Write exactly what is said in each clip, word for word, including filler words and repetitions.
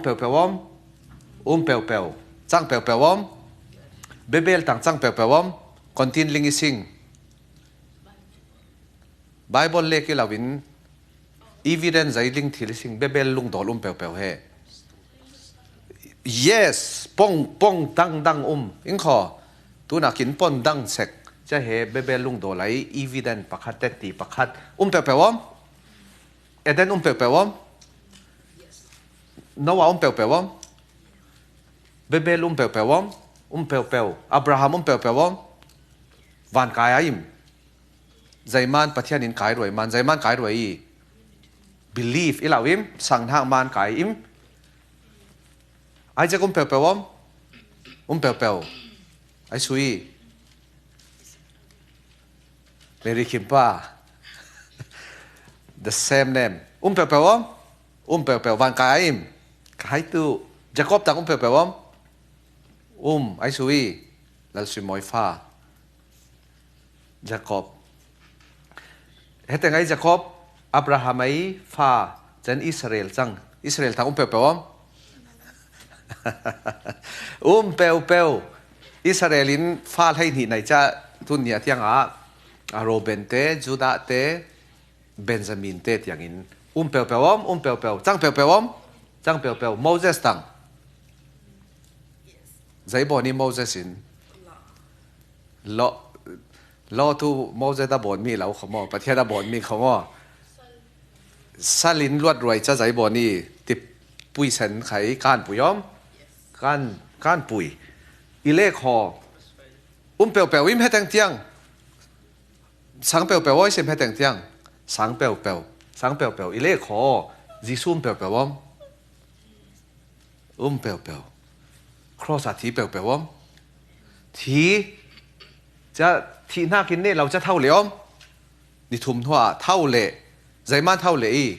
Peuhpeuh om. Um peuhpeuh. Chang peuhpeuh om. Bebel tang chang peuhpeuh om. Kontin ling i sing. Bible lek i lo in evidence a i ling thil i sing, Bebel lungdawl um peuhpeuh he. Yes, pong, pong dangdang um. Ing kho. Tuna kin pon dang sek. Cia he Bebel lungdawl a i evidence pakhat, teti pakhat. Um peuhpeuh om. Eden um peuhpeuh om. Noah um peuhpeuh om. Bebel um peuhpeuh om. Um peuhpeuh. Abraham um peuhpeuh om. Van kai a im. Zeiman Pathian in kai ruai man, zeiman kai ruai i. Believe i lo im, sang hnak man kai im. Isaac um peuhpeuh om. Um peuhpeuh. Ai sui. Mary Kimpa. The same name. Um peuhpeuh om. Um peuhpeuh. Van kai a im. Ka hai tu. Jacob tang um peuhpeuh om. Um. Ai sui. Lal sui moi fa. Jacob. Heteng a i Jacob, Abraham a i fa, cen Israel cang. Israel tang um peuhpeuh om. Um peuhpeuh. Israel in fa hlei hnih nei ca tun nia tiang a, a Reuben te, Judah te, Benjamin te tiangin. Um peuhpeuh om, um peuhpeuh. Cang peuhpeuh om. Cang peuhpeuh. Moses tang. Zei bawn i Moses in. Law, law tu Moses a bawn mi lo kho maw, Pathian a bawn mi kho maw. Sal in luat ruai ca zei bawn i tip pui sen khai kan pui om. Kan, kan pui. I lek kho. Um peuhpeuh im heteng tiang. Sang peuhpeuh oi sim heteng tiang. Sang peuhpeuh. Sang peuhpeuh. I lek kho. Jesu um peuhpeuh om. Um peuhpeuh. Cross a thi peuhpeuh om. Thi. Ca thi hnakin neh lo ca tho le om. Ni thum hnuah tho le. Zeiman tho le i.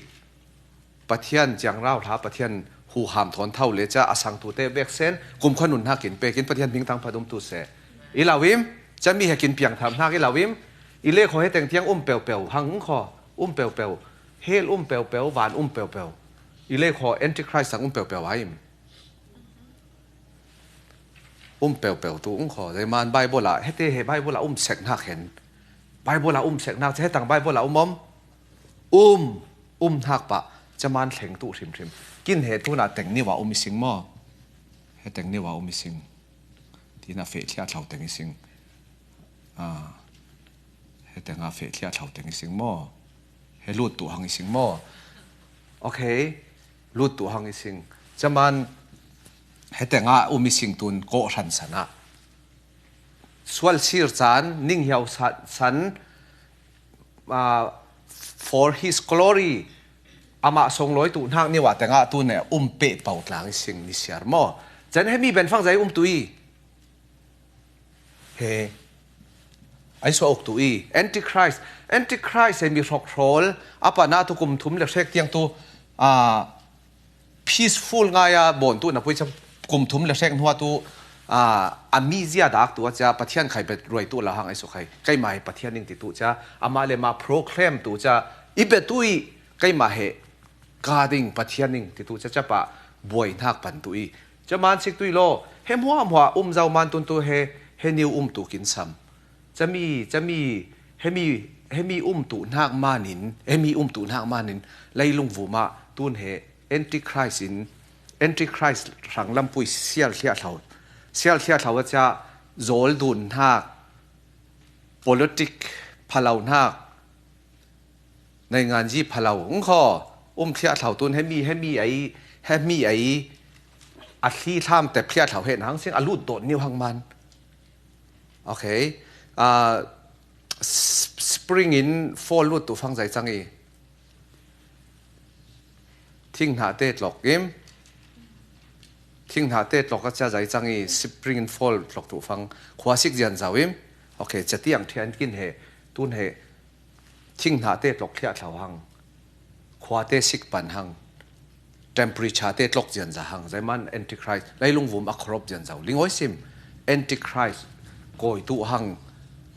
Pathian ciang rau hla, Pathian huham thawn tho le ca a sangtute vek sen. Kumkhua nun hnakin pekin Pathian hming tang phat um tu se. I lo im. Ca mi hekin piang tham hnak i lo im. I lek kho heteng tiang um peuhpeuh. Hang kho. Um peuhpeuh. Hell um peuhpeuh. Van um peuhpeuh. I lek kho Antichrist sang um peuhpeuh a im. Um peuhpeuh tu um kho. Zeiman Bible ah, hete he Bible ah um sek hnak hen. Bible ah um sek hnak, hetang Bible ah um om. Um, um hnak pah. Caman thleng tu hrimhrim. Kin he tuna teng niwa um i sing maw. He teng niwa um i sing. Tina feh thliah thlau teng i sing. Ah, he tenga feh thliah thlau teng i sing maw. He lut tu hang i sing maw. Okay. Lut tu hang i sing. Caman he tenga um i sing tun kawh hran san ah. Sual sir can, ning hiau san, san, ah, for his glory. Amah songlawi tu hnak niwa tenga tun e um peh pau tlang i sing ni siar maw. Can he mi ben fang zai um tu i. He. Ai suah uk tu i. Antichrist. Antichrist he mi hrokhrawl. A pana tu kum thum le hrek tiang tu, ah, peaceful ngai a bawn tu na pui ca kum thum le hrek hnua tu, ah, a mi zia dak tu a cia Pathian khai bet ruai tu la hang ai su khai. Keimah hi Pathian ning ti tu cia. Amah le mah proclaim tu cia. I bet tu i keimah he ka ding Pathian ning ti tu cia cia pah buai hnak pan tu i. Cia man sik tu i law. He hmuahhmuah um zau man tun tu he, he niu um tu kin sam. Cami, cami, hemi, hemi um tu hnak manin, hemi um tu hnak manin, leilung vumah tun he Antichrist in, Antichrist hrang lampui sial thliah thlau, sial thliah thlau a cia zawl dun hnak, politic phalo hnak, nainganzi phalo, ung kho, um thliah thlau tun hemi, hemi ei, hemi ei, a thli thlam tep thliah thlau he hang sing a lut dawt niu hang man. Okay. Ah, s-, spring in fall lut tu fang zai cang i. Thing hna te tlok im. Thing hna te tlok a cia zai cang i spring in fall tlok tu fang. Khua sik zian zau im. Okay, cia tiang thian kin he. Tun he. Thing hna te tlok thliah thlau hang. Khua te sik pan hang. Temperature te tlok zian za hang. Zai man Antichrist. Leilung vum a khorop zian zau. Ling oi sim. Antichrist. Koi tu hang.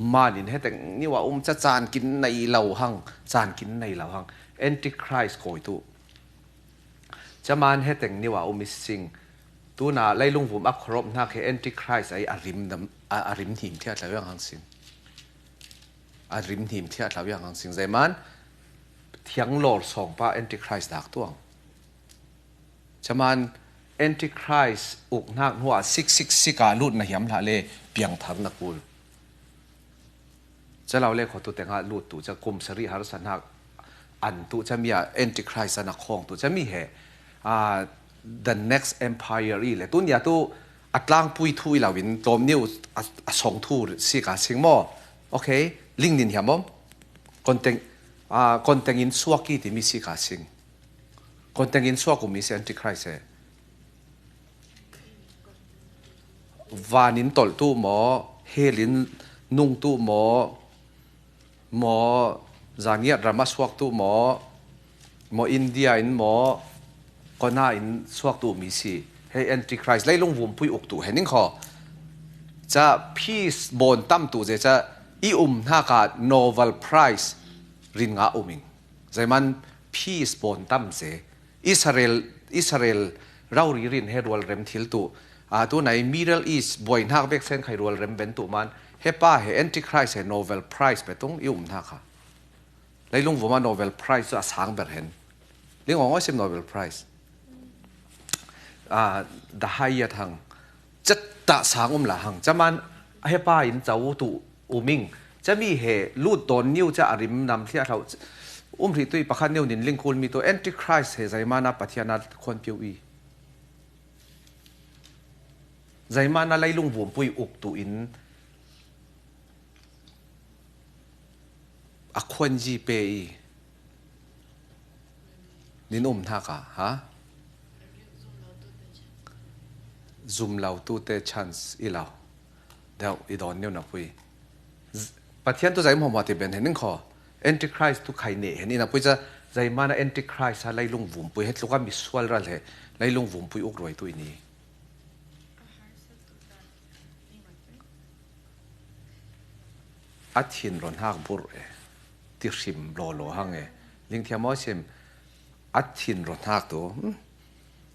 Manin he teng niwa um ca caan kin nei lo hang. Caan kin nei lo hang. Antichrist koi tu. Caman heteng niwa um i sing. Tuna leilungvum a corrupt hnak he Antichrist ai a rim dam, a, a rim hnim thliah tlau yang hang sing. A rim hnim thliah tlau yang hang sing. Zeiman thianglor sawngpa Antichrist dak tuang. Caman Antichrist uk hnak hnuah sik sik sik a lut na hiam hlah le piangthar na kul. Calau le khuatu tengah lut tu ca kum sari harsa hnak an tu ca mi ah Antichrist an a khawng tu ca mi he, ah, the next empire i le tunia tu a tlangpui thu i lo in tlawm niu a, a song thu si ka sing maw? Okay, lingnin hiam om? Konteng, ah, konteng in suak i ti mi si ka sing. Konteng in suak um i si Antichrist he. Van in tolh tu maw, hel in nung tu maw, maw, zangiat ram a suak tu maw, maw India in maw, kona in suak tu mi si. Hei Antichrist leilungvum pui uk tu he ning kho. Ca peace bawn tam tu ze ca i um hnak a Nobel Prize rin nga um ing. Zeiman peace bawn tam ze. Israel, Israel rau ririn he rual rem thil tu. A, tu nai Middle East buai hnak bek sen khai rual rem ben tu man. He pa he Antichrist he Nobel Prize pe tung i um hnak ha. Leilungvum a Nobel Prize cu a sang ber hen. Ling ong sim Nobel Prize. Ah, the highest hang. Catta sang um la hang. Caman he pa in cau tu uming. Cami he lut dawn niu ca a rim nam thliah hlau. Um hrih tui pakhat niu nin lingkul mi tu Antichrist he zeimana Pathian a khuan piu i. Zeimana leilungvum pui uk tu in a khuanzi pe i nin um hnak a, ha? Zum lo tu te chance i lo. Deuh i dawn niu na pui. Z-, Pathian tu zei hmuahhmuah ti ben hen ning kho. Antichrist tu khai ne hen i na pui ca zeimana Antichrist a leilungvum pui he tluka misual ral he leilungvum pui uk ruai tu i ni. A thin ron hak burh e, ti hrim lawlaw hang e. Lingthiam aw sim, a thin ron hak tu, hmm,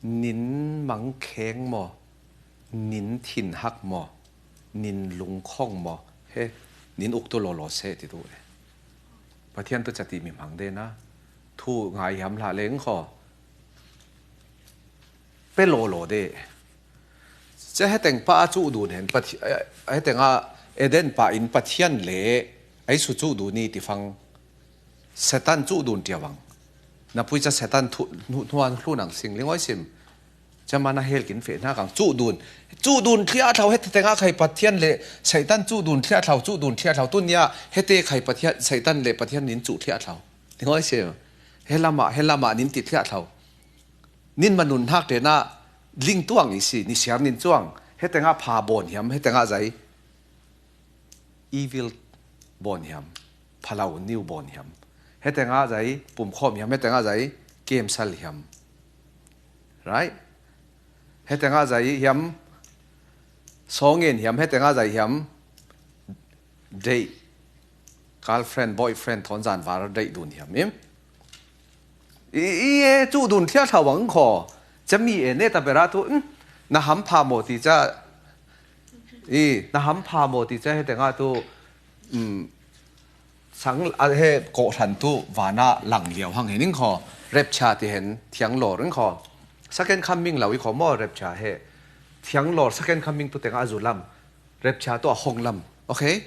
nin mangkheng maw, nin thin hak maw, nin lungkhong maw, he, nin uk tu lawlaw seh ti tu e. Pathian tu cati mi hmang de na, thu ngai hiam hlah leng kho. Pe lawlaw de. Cia heteng pa a cuh dun hen, Pathi-, eh, heteng a Eden pa in Pathian le ei su cuh dun i tifang Satan cuh dun tia vang. Na pui ca Satan thu-, hnu-, hnuan hlu nang sing lingawi sim. Cia mana hel kin feh hna kang cuh dun. Cuh dun thliah thlau heteng a khai Pathian le Satan cuh dun thliah thlau, cuh dun thliah thlau. Tunia hete khai Pathian, Satan le Pathian nin cuh thliah thlau. Lingawi sim. He lamah, he lamah nin ti thliah thlau. Nin manun hnak tein ah ling tuang i si, ni siar nin cuang. Heteng ah pha bawn hiam, heteng ah zei evil bawn hiam, phalo niu bawn hiam. Heteng ah zei pumkhawm hiam, heteng ah zei kemsal hiam. Right? Heteng ah zei hiam, sawngen hiam, heteng ah zei hiam, date, girlfriend, boyfriend, thawn zan var date dun hiam im? I, i e, cu dun thliah thlau ang kho. Cami e, ne ta bera tu, mm, na ham pha maw ti ca. I, na ham pha maw ti ca, heteng ah tu, mm, sang, a, he, kawhhran tu, vana lang liau hang he ning kho. Rapture ti hen, thiang lawr ing kho. Second coming lo i kho maw, rapture he. Thiang lawr, second coming tu teng ah a zu lam. Rapture tu a hong lam. Okay?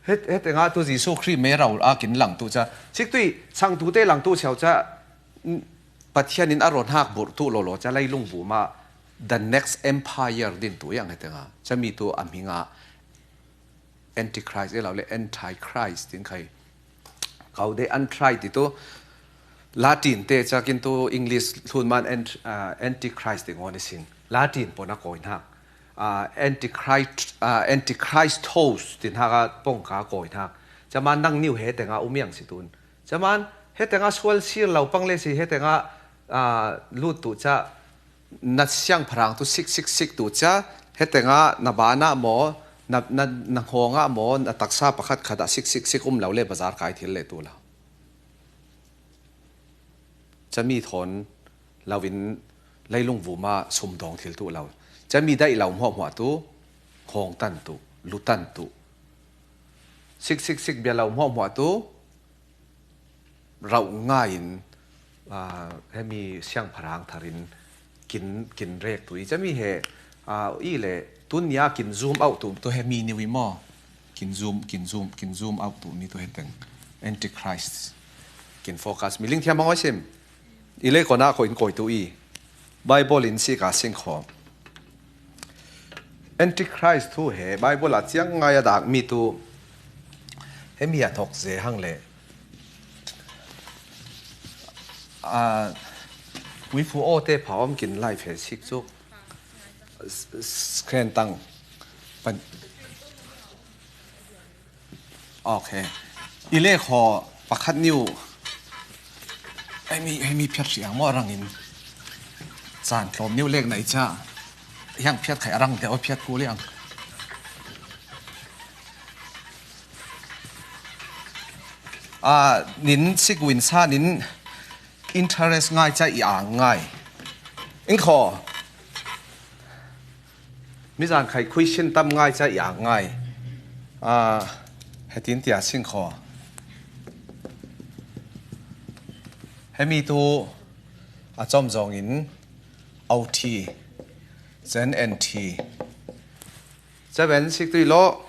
Het, heteng ah tu Jesu Khrih me rau a kin lang tu ca. Sik tui, sang tu te lang tu siau ca, n-, Pathian in a ron hak burh tu lawlaw ca, leilung vum ah the next empire din tu yang heteng ah. Ca mi tu a hming ah Antichrist, e lo le Antichrist din khai. Kau de Antichrist ti tu Latin te cakin tu English hlun man ant-, ah, Antichrist ti ngawn i sing. Latin pon a kawi hnak. Ah, Antichrist, ah, Antichristos ti hnak a pong ka kawi hnak. Cama nang niu heteng ah umiang si tun. Cama heteng ah sual sir lo pang le si heteng ah, ah, lut tu ca na siangpahrang tu sik, sik, sik tu ca, heteng ah na ban ah maw, na, na, na hngawng ah maw, na taksa pakhat khat ah sik, sik, sik um lo le bazar kai thil le tu lo. Cami thawn Lovin leilung vuma sumdawng thil tuh lo. Cami daih lo hmuahhmuah tu, hawng tan tuh, lu tan tuh. Sik, sik, sik bia lo hmuahhmuah tu, rauh ngaiin, aa, hemi siangpharang tharin kin, kin rek tuh i. Cami he, aa, i le, tun nia kin zoom out tuh, tuh hemi niu i maw. Kin zoom, kin zoom, kin zoom out tuh mi tuh heteng. Antichrist. Kin focus. Mi lingthiam hong oi sim. I le kona ko in koi tuh i. Bible in sika singkhaw. Antichrist thu he, Bible a ciang ngai a dak mi tuh. Hemi a thok ze hang le. A, wi fu o te pha om kin live he sik cuk. S-, s-, screen tang. Pan. Ok. I le khaw pakhat niu. Hemi, hemi phiat siang maw rangin. Caan tlawm niu lek nai ca. Hiang phiat khai a rang te o phiat ku liang. A, nin sik win sa nin interest ngai ca i ang ngai. Ing khaw. Mizan khai question tam ngai ca i ang ngai. A, hetin tia sing khaw. Hemi tuh a cawm zongin O T, Zen N T. Ca ben sik tuh i lo.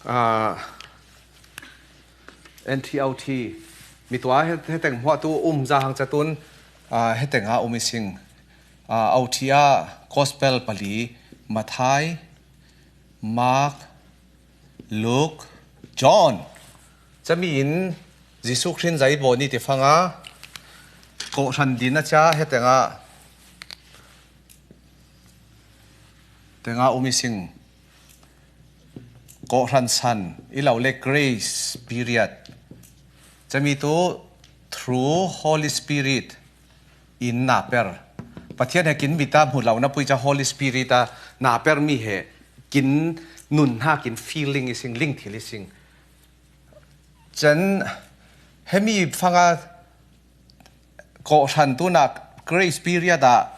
A, N T O T. Mi tua he, heteng hmuah tuh um za hang ca tun, a, heteng a um i sing. A, O T a Gospel pali, Matthai, Mark, Luke, John. Cami in Jesuh Khrih zai baw ni ti fanga, kawhran din a ca heteng a, teng a um i sing. Kawhran san, i lo le grace period. Cami tuh through Holy Spirit in na per. Pathian he kin mit a hmu lo na pui ca Holy Spirit a na per mi he kin nun hna kin feeling i sing, ling thil i sing. Can hemi fanga kawhran tuna grace period a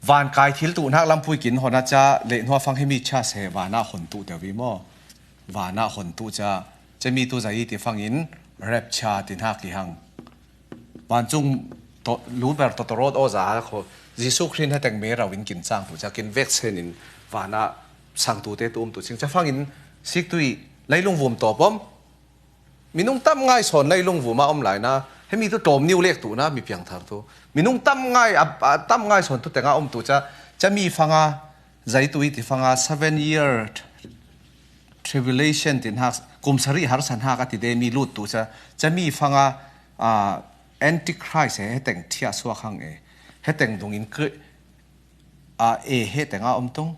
van kai thil tuh hnak lampui kin hon a ca le hnuah fang hemi ca se van ah hon tuh deuh i maw? Van ah hon tuh ca, cami tuh za i ti fangin rapture ti hnak i hang. Vancung to-, luber to torawt aw za kho. Jesuh Khrih heteng me rau in kin cang tuh ca kin vek sen in van ah sang tu te tu um tu cing ca fangin sik tu i leilung vum tawp om. Minung tam ngai sawn leilung vum ah om lai na, hemi tu tlawm niu lek tu na, mi piang thar tu. Minung tam ngai, a, a, tam ngai sawn tu teng ah om tu ca, cami fanga, zai tu i ti fanga, seven year tribulation ti hnak, kum sarih harsa hnak a ti de mi lut tu ca, cami fanga, a, Antichrist he, heteng thiah suak hang e, heteng dungin kri-, a, e heteng a om tung,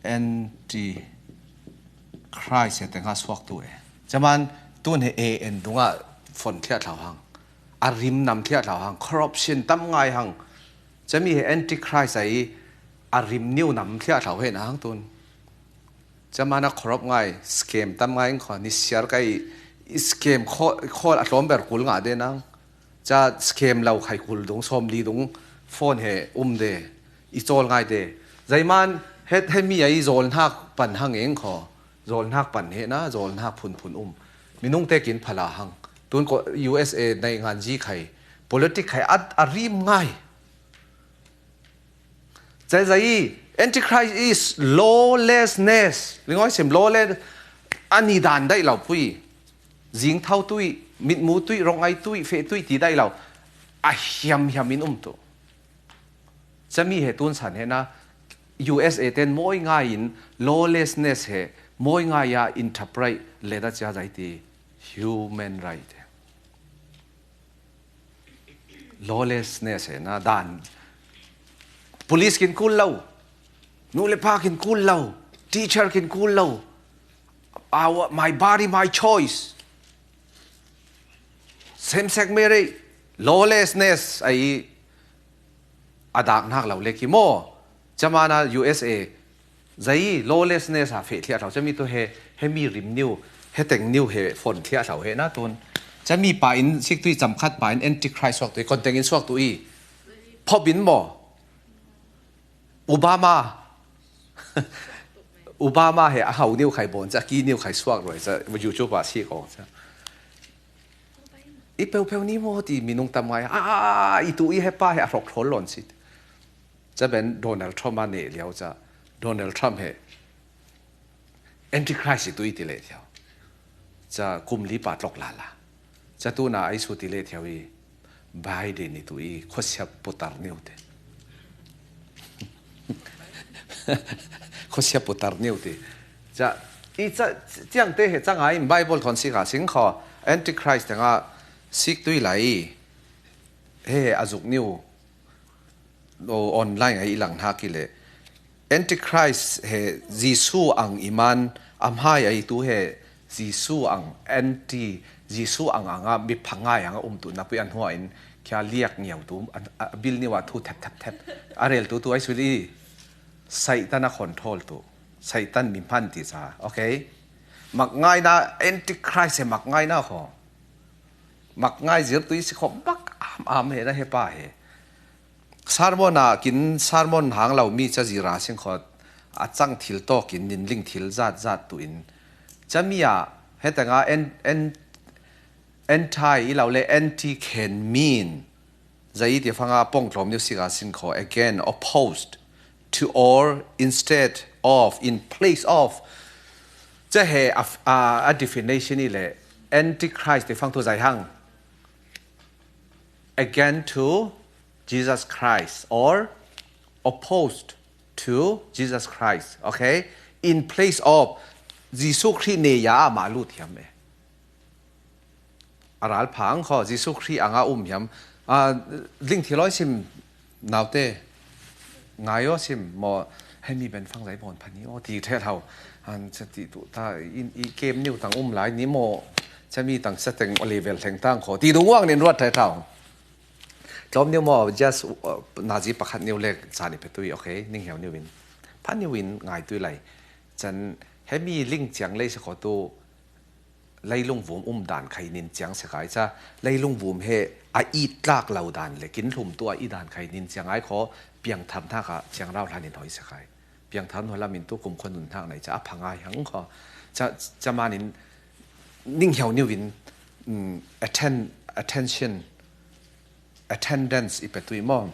Antichrist heteng a suak tu e. Caman tun he e en dungah fon thliah thlau hang, a rim nam thliah thlau hang, corruption tam ngai hang, cami he Antichrist a i a rim niu nam thliah thlau he na hang tun. Camana khorop ngai, scam tam ngai ang kho, ni siar kai, scam kho, kho a tlawm ber kul ngah de nang. Ca scam lo khai kul dung, sawm li dung, phone he um de, i cawl ngai de. Zaiman, het he mi a i zawl hnak pan hang eng kho, zawl hnak pan he na, zawl hnak phun phun um. Minung te kin phala hang. Tun ko U S A nei ngan zi khai, politic khai at a rim ngai. Cai zai, Antichrist is lawlessness. Lingoi sim lawless, ani dan daih lo pui. Zing thau tui, mitmu tui, rong ai tui, feh tui ti daih lo. A hiam hiam in um tu. Cami he tun san he na, U S A ten mawi ngai in lawlessness he, mawi ngai a interpret le da cia zai ti human right. Lawlessness he na dan. Police kin kul lo. Nu le pa kin kul lo. Teacher kin kul lo. Our, my body, my choice. Same sex marriage. Lawlessness a i a dak nak lo le ki maw. Camana U S A zai lawlessness a feh thliah thlau. Cami tu he, he mi rim niu, he teng niu he fon thliah thlau he na tun. Cami pa in siktui camkhat pa in Antichrist suak tu i, konteng in suak tu i. Phop in maw? Obama. Obama he a hau niu khai bon ca, ki niu khai suak roi ca, YouTube a si kong ca. I peu peu ni maw ti minung tam ngai. A, i tu i he pa he a hrok thawl lon si. Ca ben Donald Trump a ne liau ca. Donald Trump he Antichrist i tu i ti le thiau. Ca kum li pa tlok lala. Ca tu na ai su ti le thiau i Biden i tu i khosiap putar niu te. Khosiap putar niu te. Ca, i ca, ciang te he ca ngai Bible thon sik a sing kho. Antichrist te nga sik tu i lai. He a zuk niu. O online a i lang hna ki le. Antichrist he Jesu ang i man, a hmai a i tu he Jesu ang anti, Jesu ang anga mi phangai anga um tu na pui an hua in kia liak ngiau tu, a, a bil niwa thu thep thep thep. A rel tu tu ai su li. Satan a control tu. Satan mi hman ti ca. Okay? Mak ngai na Antichrist he mak ngai na kho. Mak ngai zir tu i si kho mak am am he na he pa he. Sermon a kin sermon hang lo mi ca zira sing khot a cang thil tawk in nin ling thil zat zat tu in ca mi a hetanga en, en, anti i lo le anti can mean za i ti fanga pong tlawm niu sik a sin kho again opposed to or instead of in place of ca he a, a, a definition i le antichrist ti fang tu zai hang again to Jesus Christ or opposed to Jesus Christ, okay? In place of Jesu Khrih ne ya ama lut hiam e. A ral phang kho Jesu Khrih anga um hiam. A, ling thiloi sim naute. Ngai aw sim maw hemi ben fang zai bon phani aw ti the thau. Han cha ti tu ta in i kem niu tang um lai ni maw. Cha mi tang sa teng o level theng tang kho. Ti dung wang nin ruat the thau. Tlawm niu maw, just, uh, nazi pakhat niu le chan i pe tui, okay, ning hiau niu in. Phan niu in ngai tui lai. Chan, hemi ling ciang lei se kho tu, leilung vum um dan khai nin ciang se khai cha, leilung vum he a i tlak lau dan le, kin hlum tu a i dan khai nin ciang ai kho, piang tham thak a ciang rau hlan in hoi se khai. Piang tham hoi lam in tu kum khon nun thak nai cha, a phangai hang kho. Cha, cha man in, ning hiau niu in, mm, atten-, attention, attendance i pe tui maw.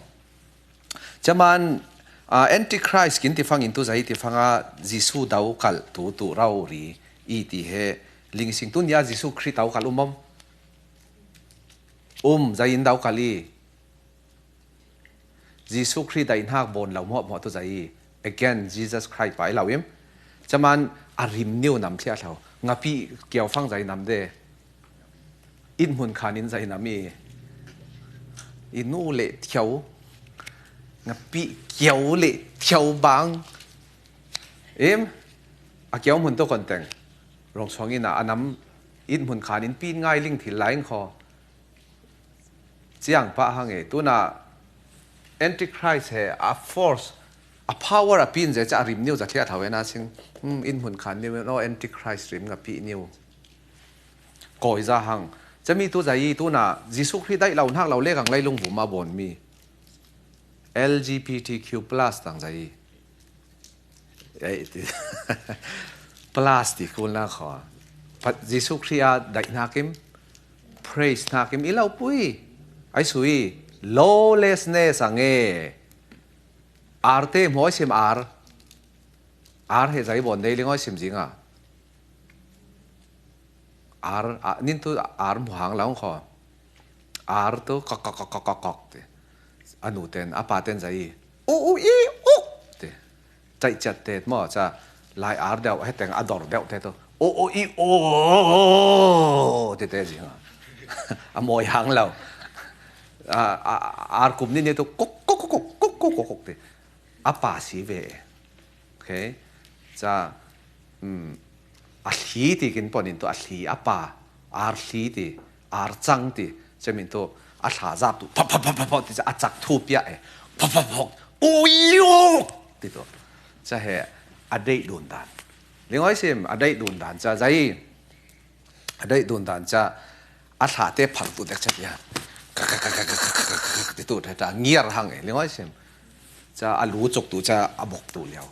Chaman, ah, Antichrist kin ti fang in tu zai ti fang a Jesu dau kal tu tu rau ri i ti he ling sing tu nia Jesu Khrih dau kal um om. Um zai in dau kal i. Jesu Khrih dai hnak bon lo mawh mawh tu zai i. Again, Jesus Christ pai lo im. Chaman a rim niu nam thliah thlau. Ngapi kiau fang zai nam de. In hmun khan in zai nam i. I nu le thiau. Ngapi kiau le thiau bang. Im. A kiau hmun tu kon teng. Rong suang in a nam. In hmun khan in pin ngai ling thil lai in kho. Ciang pah hang e, tuna Antichrist he a force, a power a pin ze ca a rim niu za thliah thau e na sing. Hmm, in hmun khan niu, no Antichrist rim nga pi niu. Koi za hang. Ca mi tu za i tuna Jesu Khrih daih lo hnak lo le gang lai lung vum a bon mi. L G B T Q plus tang za i. Ei, ti. Plus ti kul na kho. Jesu Khrih a daih hnakim, praise hnakim i lo pui. Ai sui, lawlessness ang e. Ar te hmoi sim ar. Ar he zai bon dei ling oi sim zing a. Ar, a, nin tu ar mu hang laung kho. Ar tu kok, kok, kok, kok, kok, kok, ti. A nu ten, a pa ten zai. U, u, i, u, ti. Cai ciat te mo, ca. Lai ar deuh, he teng a dor deuh te tu. U, u, i, u, ti te zing a. A moi hang lau. A, a, ar kum ni ni tu kok, kok, kok, ti. A pa si ve. Okay? Ca, um, a thli ti kin pon in tu a thli a pa, ar thli ti, ar cang ti, ca min tu a thla zap tu, pha, pha, pha, pha, pha, ti ca a cak thu pia e, pha, pha, pha, ui, u, ti tu. Ca he a deih dun dan. Ling oi sim, a deih dun dan ca zai. A deih dun dan ca A thlate phar tu dek ca tia. Ti tu ta ngiar hang e, lingawi sim. Ca a lu cuk tu ca a bok tu liau.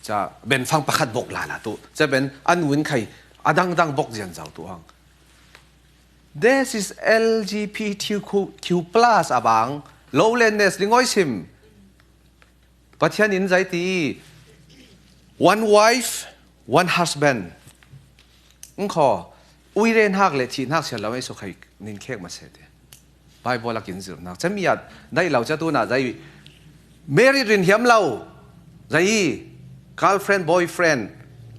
Ca ben fang pakhat bok lala tu. Ca ben a nu in khai a dangdang bok zian zau tu hang. This is L G B T Q plus a bang. Lawlessness, lingawi sim. Pathian in zai ti, one wife, one husband. Nkhaw, uiren hak le thih hnak sial lo ei so khai nin khek ma se te. Bible a kin zir hnak. Chami at, dai lo cha tu na zai. Married rin hiam lo. Zai. Girlfriend, boyfriend.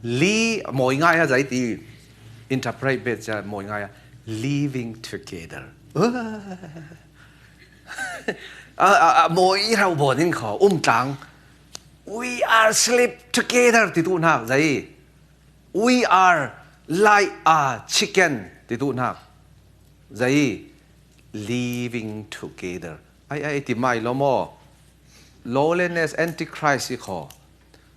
Li, moi ngai a zai ti. Interpret bet cha moi ngai a. Living together. A, a, a, moi rau bo nin kho, um tlang. We are sleep together, ti tu hnak, zai. We are like a chicken, ti tu hnak. Zai. Living together. Ai, ai, ti mai lo mo. Lawlessness, antichrist i kho.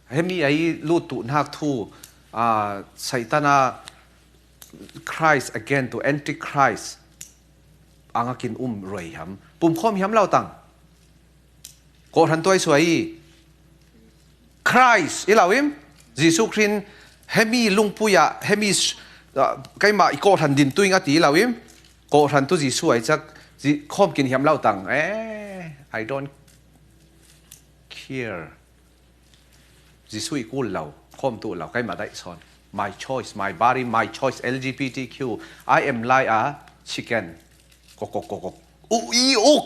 Hemi ai lut tu hnak thu, a, Satan a Christ again to antichrist. Ang a kin um roi hiam. Pum khom hiam lo tang. Kawhhran tuai suai i. Christ, i lo im? Jesu Khrih hemi lungpui a, hemi s-, ah, keima i kawhhran din tuing a ti lo im? Kawhhran tu Jesu ai chak, Ji-, khom kin hiam lo tang. Eh, I don't care. Jesu i kul lo, khom tu lo, keima dai son. My choice, my body, my choice, L G B T Q. I am like a chicken. Kok, kok, kok, kok. U, i, uk.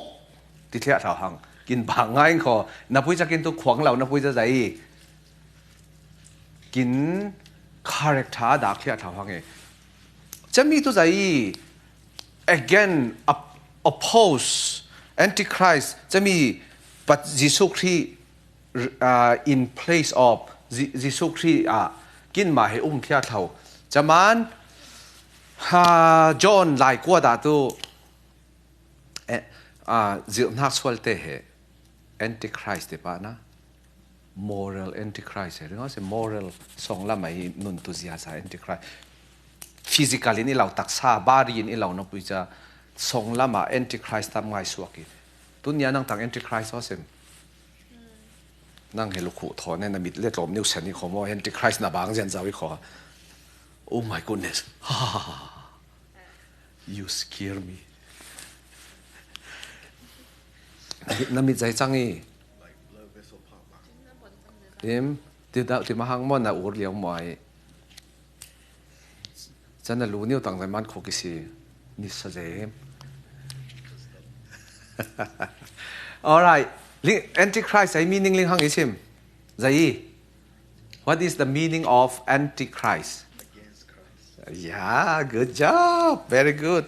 Ti thliah thau hang. Kin bang ngai kho. Na pui cha kin tu khuang lo, na pui cha zai. Kin character dak thliah thau hang e. Chami tu zai. Again, op-, oppose, antichrist. Chami pat Jesu Khrih, uh, in place of Je-, Jesu Khrih a kin ma he um thliah thau. Chaman, ha, John lai kua da tu, eh, ah, zirhnak sual te he, antichrist te pa na, moral antichrist he, ringaw se moral song lam a i nun tu zia sa antichrist. Physical in i lo taksa, body in i lo na pui cha, song lam a antichrist tam ngai suak i. Tun nia nang tang antichrist aw sim. Nang he lukhu thaw ne na mit le tlawm niu sen i kho maw, antichrist na bang zian zau i kho. Oh my goodness. You scare me. Na mit zai chang i. Im, ti da, ti mahang maw na ur liau maw ai. Chan a lu niu tang zai man kho kisi. Ni sa zem. All right. Li-, antichrist ai meaning ling hang i sim. Zai i. What is the meaning of antichrist? Against Christ. Yeah, good job. Very good.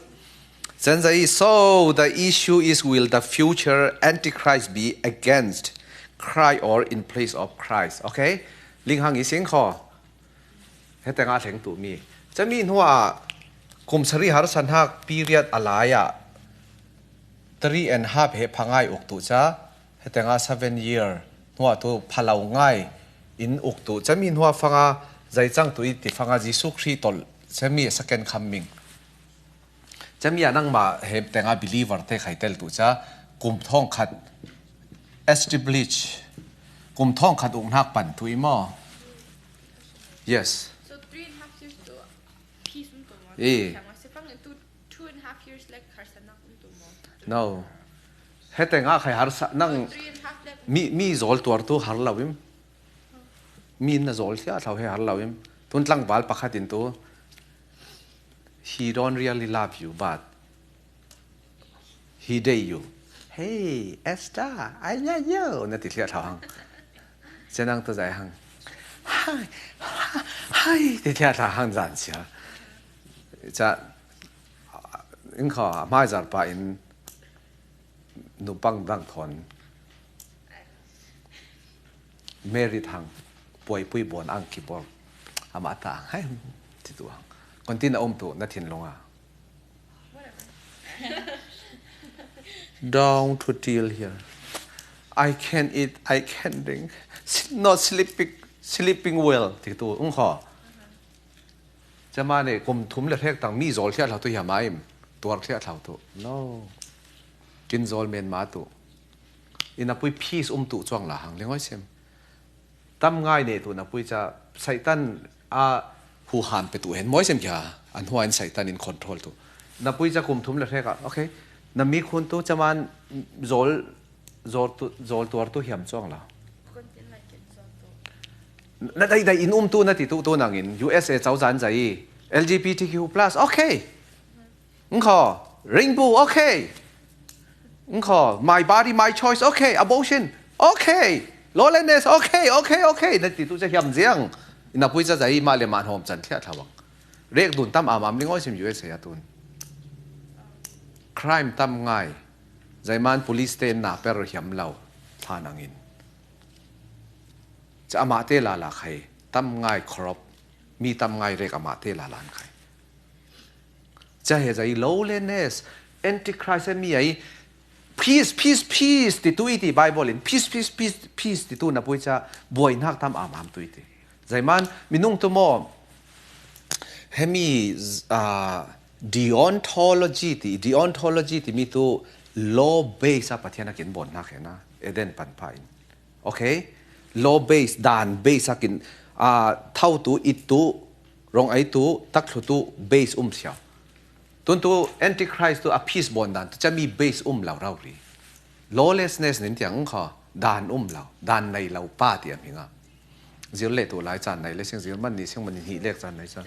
Chan zai i, so the issue is, will the future antichrist be against Christ or in place of Christ? Okay? Ling hang i sing kho. Heteng a thleng tu mi. Chami hnuah kum sari harsa hnak period a lai ah three and half he phangai uk tu cha. Heteng a seven year hnuah tu phalau ngai in uk tu. Chami hnuah fanga zai chang tu i ti fanga Jesu Khrih tol. Chami second coming. Chami a nangmah he tenga believer te khai tel tu cha kum thawng khat establish, kum thawng khat uk hnak pan tu i maw? Yes. So three and a half years tu peace um tu maw? Eh. Siang ma se fang tu two and a half years lek harsa nak um tu maw? No. He tenga khai harsa nang three and a half lek mi, mi zawl tuar tu har lo im. Mi na zawl thliah thlau he har lo im. Tun tlangval pakhat in tu. He don't really love you, but he date you. Hey, Esther, I love you. Na ti thliah thlau hang. Cenang tu zai hang. Hi, hi, hi, ti thliah thlau hang zan sia. Cha, in kho, mai zar pa in nupang dang thon. Merit hang puaipui bon ang kibol. Ama ta ang hai ti tu ang. Konti na om tu na thin longa. Down to till here. I can eat, I can drink. Not sleeping, sleeping well. Ti tu ung ho. Cama ne kum thum le hrek tang mi zawl thliah thlau tu hiam a im? Tuar thliah thlau tu. No. Kin zawl men ma tu. Ina pui peace um tu cuang la hang lingoi sim. Tam ngai ne tu na pui ca Satan a huham pe tu hen moi sem kia. An huain Satan in control tu. Na pui ca kum thum le hrek a. Okay. Na mi khun tu caman zawl, zawl tu, zawl tuar tu hiam cuang la. Na dai dai in um tu na ti tu tu nangin U S A cau zan zai. L G B T Q plus, okay. Ngkho, rainbow, okay. Ngkho, my body, my choice, okay. Abortion, okay. Lawlessness, okay, okay, okay. Na ti tu ca hiam ziang. Ina pui ca zai ma le ma hom can thliah thlau ang. Rek dun tam am am lingoi sim U S A a tun. Crime tam ngai. Zaiman police te na per hiam lau. Tha nangin. Ca amah te la la khai. Tam ngai corrupt. Mi tam ngai rek amah te la lan khai. Ca he zai lawlessness, antichrist he mi ai, peace, peace, peace, ti tu i ti Bible in, peace, peace, peace, peace, ti tu na pui ca buai nak tam am am tu i ti. Zaiman, minung tu mo, he mi, ah, deontology ti, deontology ti mi tu law base a Pathian a kin bon nak he na, Eden pan pha in. Okay? Law base, dan base a kin, ah, thau tu, it tu, rong ai tu, tak thlu tu, base um siau. Tun tu antichrist tu a peace bon dan tu, ca mi base um lau rau ri. Lawlessness nin tiang kha, dan um lau, dan nei lau pa ti am hinga. Zir le tu lai can nei le sing zir man ni sing man ni hi lek can nei can.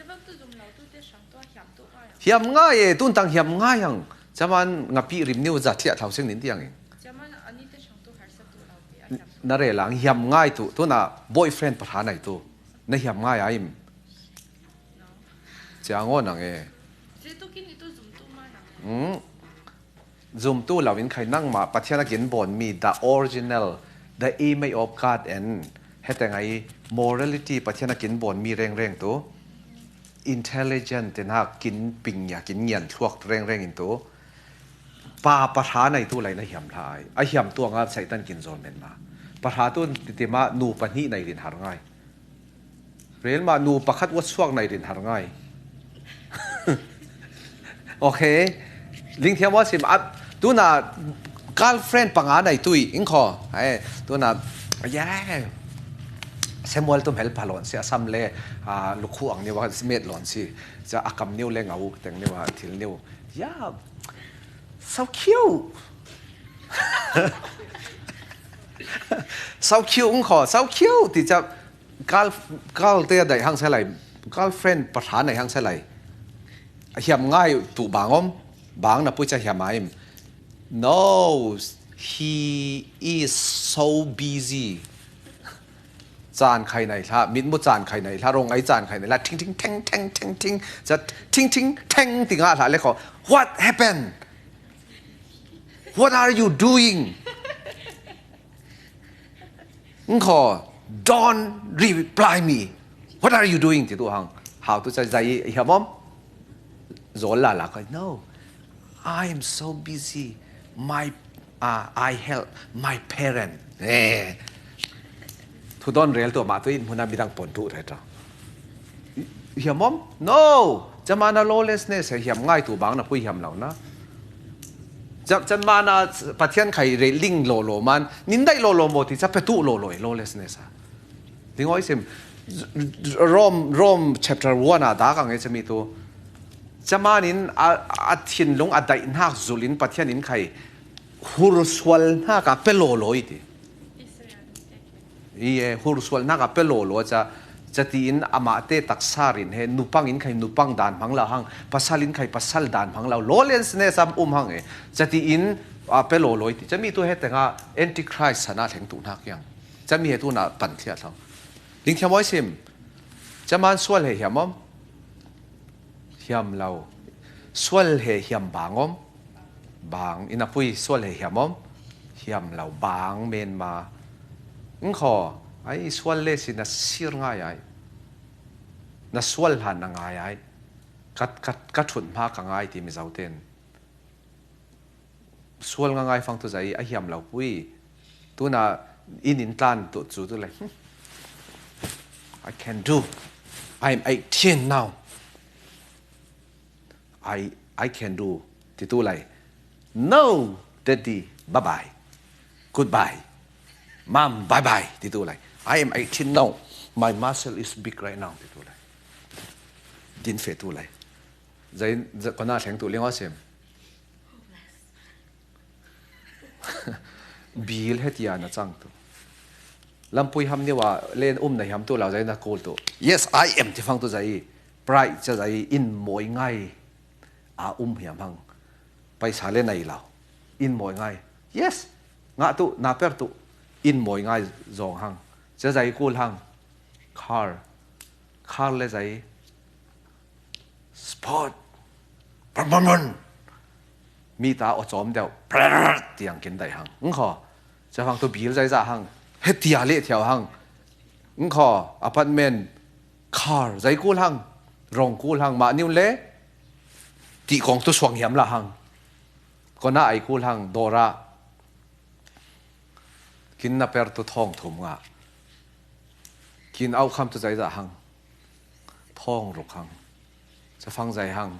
Hiam ngai e, tun tang hiam ngai ang. Caman ngapi rim niu za thliah thlau sing nin tiang in. Na re lang hiam ngai tu, tu na boyfriend pahra nai tu. Na hiam ngai a im. Cia ngo nang e. Hmm. Zum tu lau in khai nang ma, Pathian a kin bon mi, the original, the image of God and, hete ngai morality, Pathian a kin bon mi reng reng tu. Intelligent te na kin ping ya, kin ngian thluak reng reng in tu. Pa pahra nai tu lai na hiam hla ai. A hiam tu anga Satan kin zol men ma. Pahra tu ti ti ma nu pahnih nai rin har ngai. Rel ma nu pakhat wat suak nai rin har ngai. Okay. Ling thiam wa sim at tu na girlfriend panga nai tui. Ing kho. Ai, tu na, yeah. Samuel tum hel palon si asam le, ah, lukhu ang ni wa met lon si. Ca akam niu le ngau teng niu a thil niu. Yeah. So cute. So cute, ung kho, so cute. Ti ca girl, girl te dai hang sa lai, girlfriend pahra nai hang sa lai. Hiam ngai tu bang om, bang na pui ca hiam ai. No, he is so busy. Caan khai nai hla, mitmu caan khai nai hla, rong ai caan khai nai hla, ting ting teng teng teng ting, ca ting ting teng ti nga hla le kho. What happened? What are you doing? Ngkho, don't reply me. What are you doing? Ti tu hang. Hau tu ca zai hiam om? Zol la la kho. No. I am so busy. My, uh, I help my parent. Eh. Thu don rel tu ma tu in huna midang pon tu re ta. Hiam om? No. Camana lawlessness he hiam ngai tu bang na pui hiam lau na. Cam, camana Pathian khai re ling lo lo man. Nin dai lo lo mo ti ca pe tu lo lo e lawlessness a. Ding oi sim. Rome, Rome chapter one a da ka nge cami tu. Camanin a, a thinlung a daih hnak zulin Pathian in khai hursual hnak a pe lawlaw i ti. I e, hursual hnak a pe lawlaw ca, ca tiin amah te taksa rin he, nupang in khai nupang dan hmang lo hang, pasal in khai pasal dan hmang lo, lawlessness am um hang e, ca tiin a pe lawlaw i ti. Cami tu he tenga antichrist sana thleng tu hnak yang. Cami he tu na pan thliah thlang. Ling thiam oi sim. Caman sual he hiam om? Hiam lo. Sual he hiam bang om? Bang. Ina pui sual he hiam om? Hiam lo. Bang men ma. Ngkho. Ai sual le si na sir ngai ai. Na sual han na ngai ai. Kat, kat, kat thut hma ka ngai ti mi zau ten. Sual nga ngai fang tu zai a hiam lo pui. Tu na in in tlan tu cu tu lai. Hmm. I can do. I'm eighteen now. I, I can do, ti tu lai. No, daddy, bye bye. Goodbye. Mom, bye bye, ti tu lai. I am eighteen now. My muscle is big right now, ti tu lai. Din fe tu lai. Zai, zai kona theng tu ling aw sim. Bil hetia na chang tu. Lampui ham niwa len um na hiam tu lau zai na kul tu. Yes, I am ti fang tu zai. Pride cha zai in moi ngai. A um hiam hang. Paisa le nai lau. In moi ngai. Yes. Nga tu, na per tu. In moi ngai zong hang. Cha zai kul hang. Car. Car le zai. Sport. Brum, brum, brum. Mi ta aw chawm deuh. Prrr, tiang kin dai hang. Ng khaw. Cha fang tu bil zai za hang. Hetia le thiau hang. Ng khaw. Apartment. Car. Zai kul hang. Rong kul hang. Ma niu le. Ti kong tu suang hiam la hang. Kona ai kul hang. Dora. Kin na per tu thawng thum nga. Kin au kham tu zai za hang. Thawng ruk hang. Cha fang zai hang.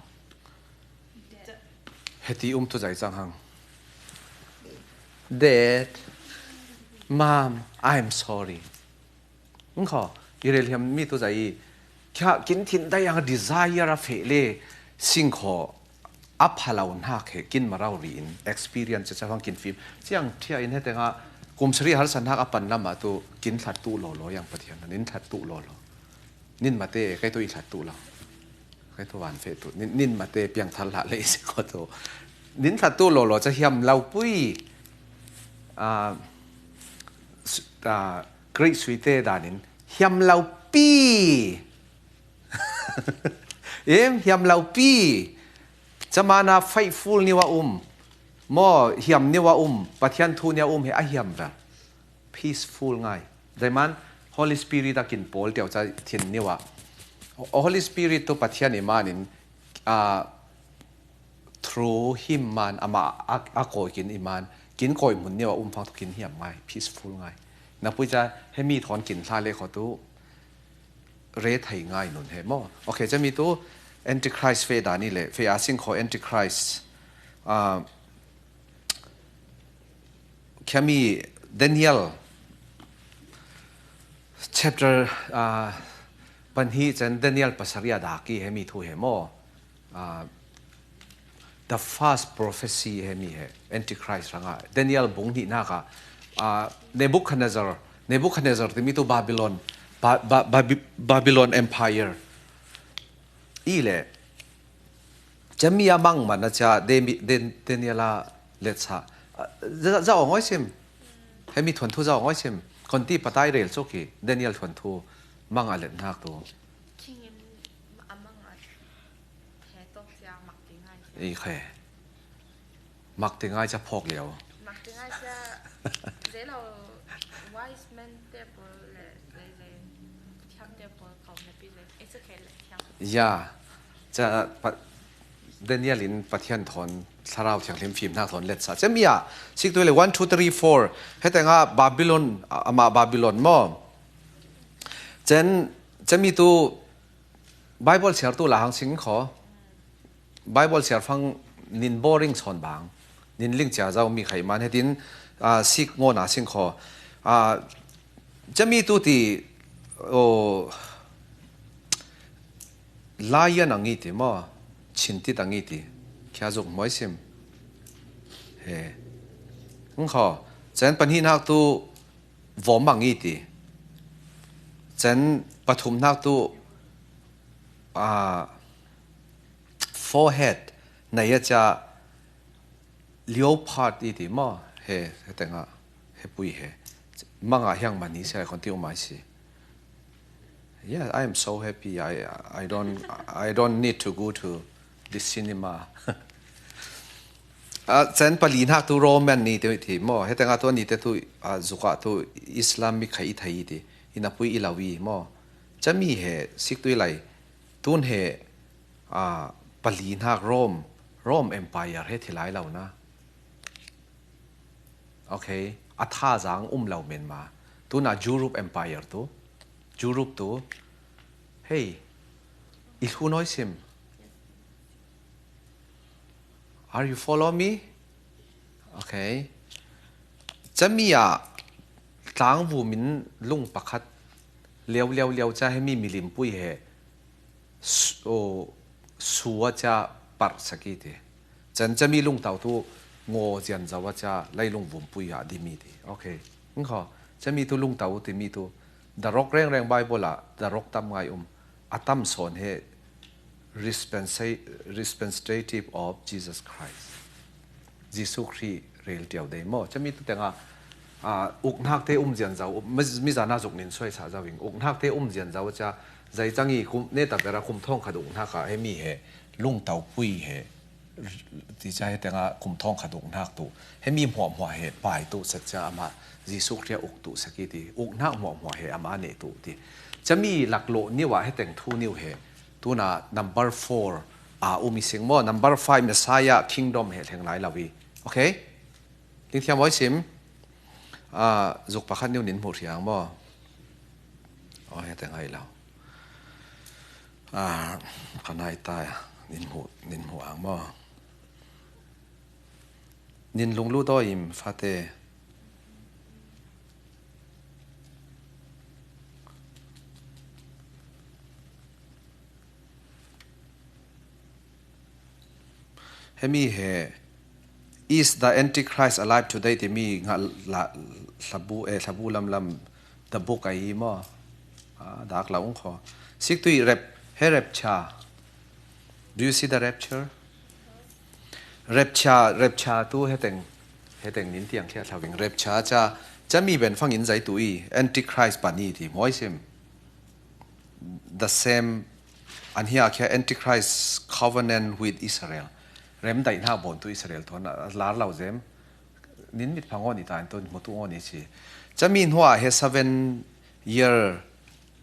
Heti um tu zai chang hang. Dad, Mom, I'm sorry. Ng khaw, i rel hiam mi tu zai i. Kia kin thin dai ang desire a fe le. Sing khaw. A phalau hnak he kin marau ri in experience cha fang kin fim. Chiang thia in he tenga kum sari har san hak a pan lama tu kin thlat tu lo lo yang Pathian nin thlat tu lo lo. Nin mate kai tu i thlat tu lo. Kai tu van fe tu. Nin, nin mate piang thal la le si ko tu. Nin thlat tu lo lo cha hiam lau pui. Ah, s-, ah, Greek suite danin hiam lau pi. Em, hiam lau pi. Chamana faithful niwa um. Mo hiam niwa um. Pathian thu niwa um he a hiam vel. Peaceful ngai. Daiman Holy Spirit a kin pawl teu cha thin niwa. Holy Spirit tu Pathian i manin, ah, through him man ama a, a koi kin i man. Kin koi mun niwa um fang tu kin hiam ngai. Peaceful ngai. Na pui cha he mi thon kin hla le kho tu. Re thei ngai nun he mo. Okay, chami tu Antichrist fe dani le, fe a sing kho Antichrist. Ah, khami Daniel chapter, ah, panhi chan Daniel pasaria daki he mi thu he mo. Ah, the first prophecy he mi he, Antichrist ranga. Daniel bung ni naka, ah, Nebuchadnezzar, Nebuchadnezzar ti mi tu Babylon, Ba-, Ba-, Babi-, Babylon Empire. I le, chami a mang mana cha, Demi-, Den-, Daniel a letsa. Ah, za, za ong oi sim. He mi thuan thu za ong oi sim. Konti patai rel choki, Daniel thuan thu mang a let nak tu. King in a mang a. He tok sia mak ti ngai sia. I khe. Mak ti ngai cha phok liau. Mak ti ngai sia. Zelo wise men te pawl le, le, le, thiam te pawl kau na pi le. It's okay le thiam. Ya. Cha pa, Daniel in Pathian thon, Thlarau Thianghlim fim hna thon let sa. Chami a, sik tu le one, two, three, four. He tenga Babylon, a, ama Babylon mo. Chen, chami tu Bible siar tu la hang sing kho. Bible siar fang nin boring son bang. Nin ling chia zau mi khai man hetin, ah, sik ngo na sing kho. Ah, chami tu ti, oh, lion ang i ti mo. Chin ti tang i ti. Kia zuk moi sim. He. Ng kho. Chen pan hi nak tu vom ang i ti. Chen pathum nak tu, ah, forehead na ya cha leopard i ti mo. He, he tenga, he pui he. Manga hiang mani sia kon ti umai si. Yeah, I am so happy. I, I don't, I don't need to go to the cinema. Ah, chen pali nak tu Roman ni te ti mo. He tenga tu ni te tu, ah, zuka tu Islamic khai i thai ti. Ina pui i lawi mo. Chami he sik tu i lai. Tun he, ah, pali nak Rome, Rome Empire he thilai lau na. Okay, a tha zang um lau men ma. Tuna Europe Empire tu, Europe tu, hey, i hlu noi sim. Are you follow me? Okay. Cami ah tlangvum in lung pakhat liau liau liau ca hemi milimpui he su, o, sua ca parh saki ti. Can cami lungtau tu ngo zian zau a ca leilung vumpui ah dimi ti. Okay. Engkhaw, cami tu lungtau timi tu darok rengreng Bible ah darok tam ngai um. A tam sawn he responsa-, representative of Jesus Christ. Jesu Khrih rel tiau dei maw? Cami tu tenga, ah, uknakte um zian zau, mi, mi zana zuk nin suai sa zau ing. Uknakte um zian zau ca, zai cangi kum, ne ta bera kum thong khat uknak ah, hemi he, lungtau pui he, ti ca he tenga kum thong khat uknak tu. Hemi hmuah hmuah he, pai tu set ca ama, Jesu Khrih uk tu saki ti. Uknak hmuah hmuah he, ama ne tu ti. Cami lak lo niu ah, he teng thu niu he. Tuna number four a um i sing maw, number five Messiah kingdom he thleng lai lo i. Okay? Ding thiam oi sim. Ah, zuk pakhat niu nin hmuh thiang maw. Oh, he teng hai lo. Ah, kan hai ta nin hmuh, nin hmuh ang maw. Nin lunglu do im fate. Hemi he, is the Antichrist alive today? Timi nga la, hlabu, eh, hlabu lam lam, the book ai maw. Ah, dak la ung kho. Sik tui rep, he rapture. Do you see the rapture? Rapture, rapture tu he teng, he teng nin tiang khia thlawing. Rapture ca, cami ben fangin zai tu i, Antichrist pani ti, moi sim. The same, an hia khia Antichrist covenant with Israel. Rem dai hna bon tu Israel thon, a lar lau zem. Nin mit phang on i ta, an ton mo tu on i si. Cami hnuah he seven year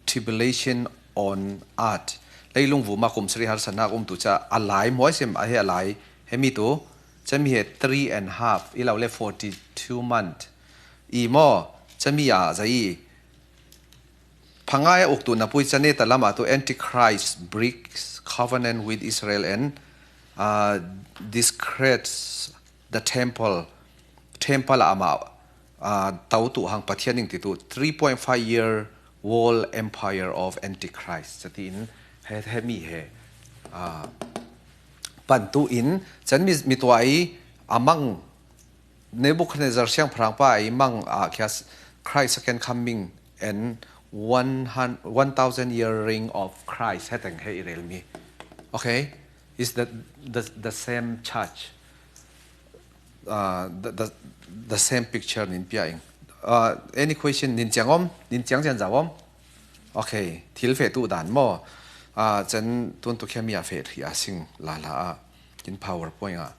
tribulation on earth. Leilung vuma kum sari harsa nak um tu ca a lai maw sim a he a lai. Hemi tu, cami he three and half, i lau le forty-two month. I maw, cami a zai. Phangai a uk tu na pui cane ta lama tu Antichrist breaks covenant with Israel and, uh, desecrates the temple. Temple ama, uh, tau tu hang Pathian ning ti tu three point five year world empire of Antichrist. Sa ti in he, he mi he, uh, pan tu in can mi, mi tuai amang Nebuchadnezzar siangpahrang pa i mang a khias Christ second coming and one hundred, one thousand year reign of Christ heteng he i rel mi. Okay? Is the, the, the same church. Uh, the, the, the same picture nin pia ing. Uh, any question nin ciang om? Nin ciang cian zau om? Okay. Thil fe tu dan mo. Uh, cen tun tu khia mi a fe thia sing la la a. In PowerPoint a.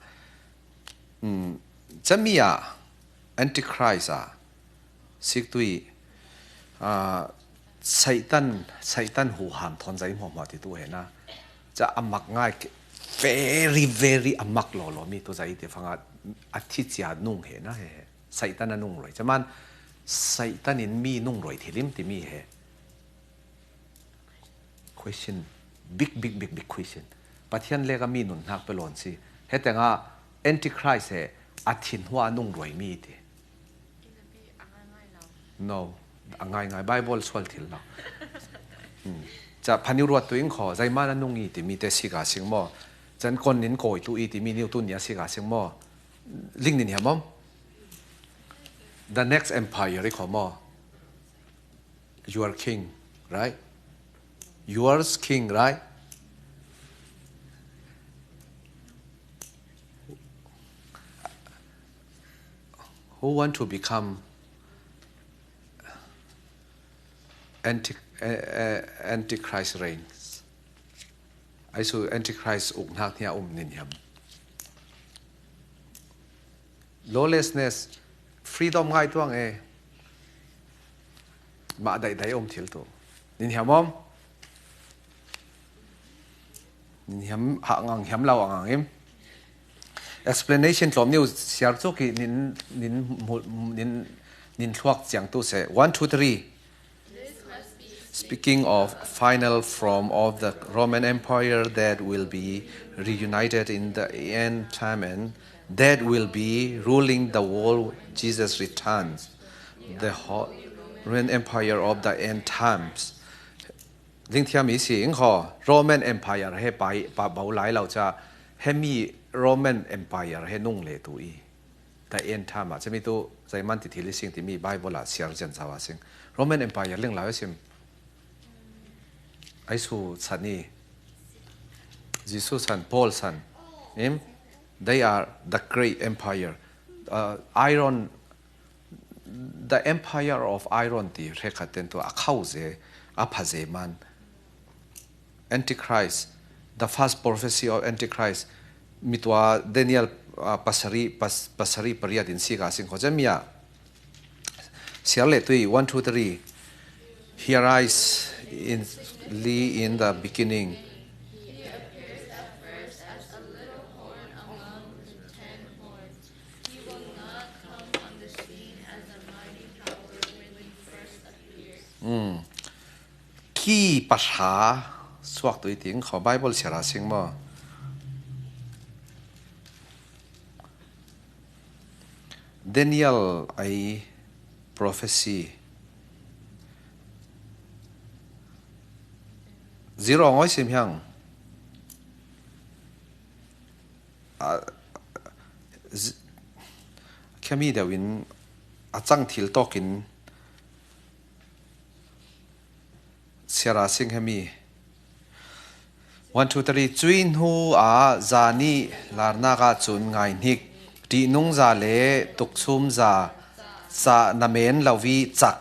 Cami ah Antichrist ah siktui, ah, Satan, Satan huham thawn zai hmuahhmuah ti tu he na. Ca a mak ngai ke, very, very a mak lawlaw mi tu zai ti fanga a thi cia nung he na he. Satan a nung roi. Caman Satan in mi nung roi thilim ti mi he. Question, big, big, big, big question. Pathian lek a mi nunhnak pe lawn si. Heteng ah Antichrist he a thin hua nung ruai mi ti. No, a ngai ngai Bible sual thil lo. Ca phaniu ruat tu ing kho, zaiman a nung i ti mi te sika sing mo. Can kon nin koi tu i ti mi niu tu nia sika sing mo. Ling nin hiam om? The next empire i kho mo. You are king, right? Yours king, right? Who want to become anti, uh, uh, Antichrist reigns? Ai su Antichrist uk hnak hnia um nin hiam? Lawlessness, freedom ngai tuang e. Mah daidai om thil tu. Nin hiam om? Nin hiam hah ngang hiam lau a ngang im? Explanation tlawm niu siar cuk i nin, nin, nin, nin thluak ciang tu se. One, two, three. Speaking of final form of the Roman Empire that will be reunited in the end time and that will be ruling the world Jesus returns. The whole Roman Empire of the end times. Ding thiam i si ing kho, Roman Empire he pai pa bau lai lo cha, he mi Roman Empire he nung le tu i. The end time a, chami tu, zai man ti thil i sing ti mi Bible a siar zen zawa sing. Roman Empire ling lai sim. Ai su san i. Jisu san, Paul san. Im? They are the great empire. Uh, iron, the empire of iron ti hre khat ten tu a khau ze, a pha ze man. Antichrist, the first prophecy of Antichrist, mi tua Daniel, uh, pasari, pas, pasari pariat in sika sing kho chami a. Siar le tui, one, two, three. He arise in, Lee in the beginning. He appears at first as a little horn among the ten horns. He will not come on the scene as a mighty power when he first appears. Mm. Ki pahra suak tui ting kho Bible siara sing mo. Daniel ai prophecy. Zero ngoi sim hiang. A, z-, khami deuh in a chang thil tawk in siara sing hemi. One, two, three. Cui hnu a zani larnak ah cun ngaihnik, ṭihnung za le tukchum za, cah na men lo i cak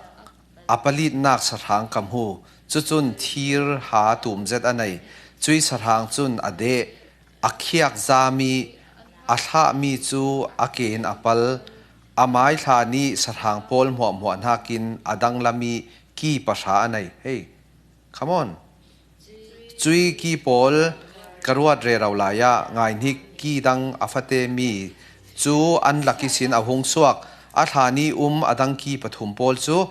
a palitnak sahrang ka hmu. Cucun thir ha tum zet a nei. Cui sahrang cun a deh, a khiak zami, a thlahmi cu a ken a pal, a maithla nih sahrang pawl hmuahhmuah hnakin a danglam i ki pahra a nei. Hei, come on. Cui ki pawl ka ruat rero lai ah ngaihnik, ki dang a fatemi cu an lak ihsin a hung suak. A thla nih um a dang ki pathum pawl cu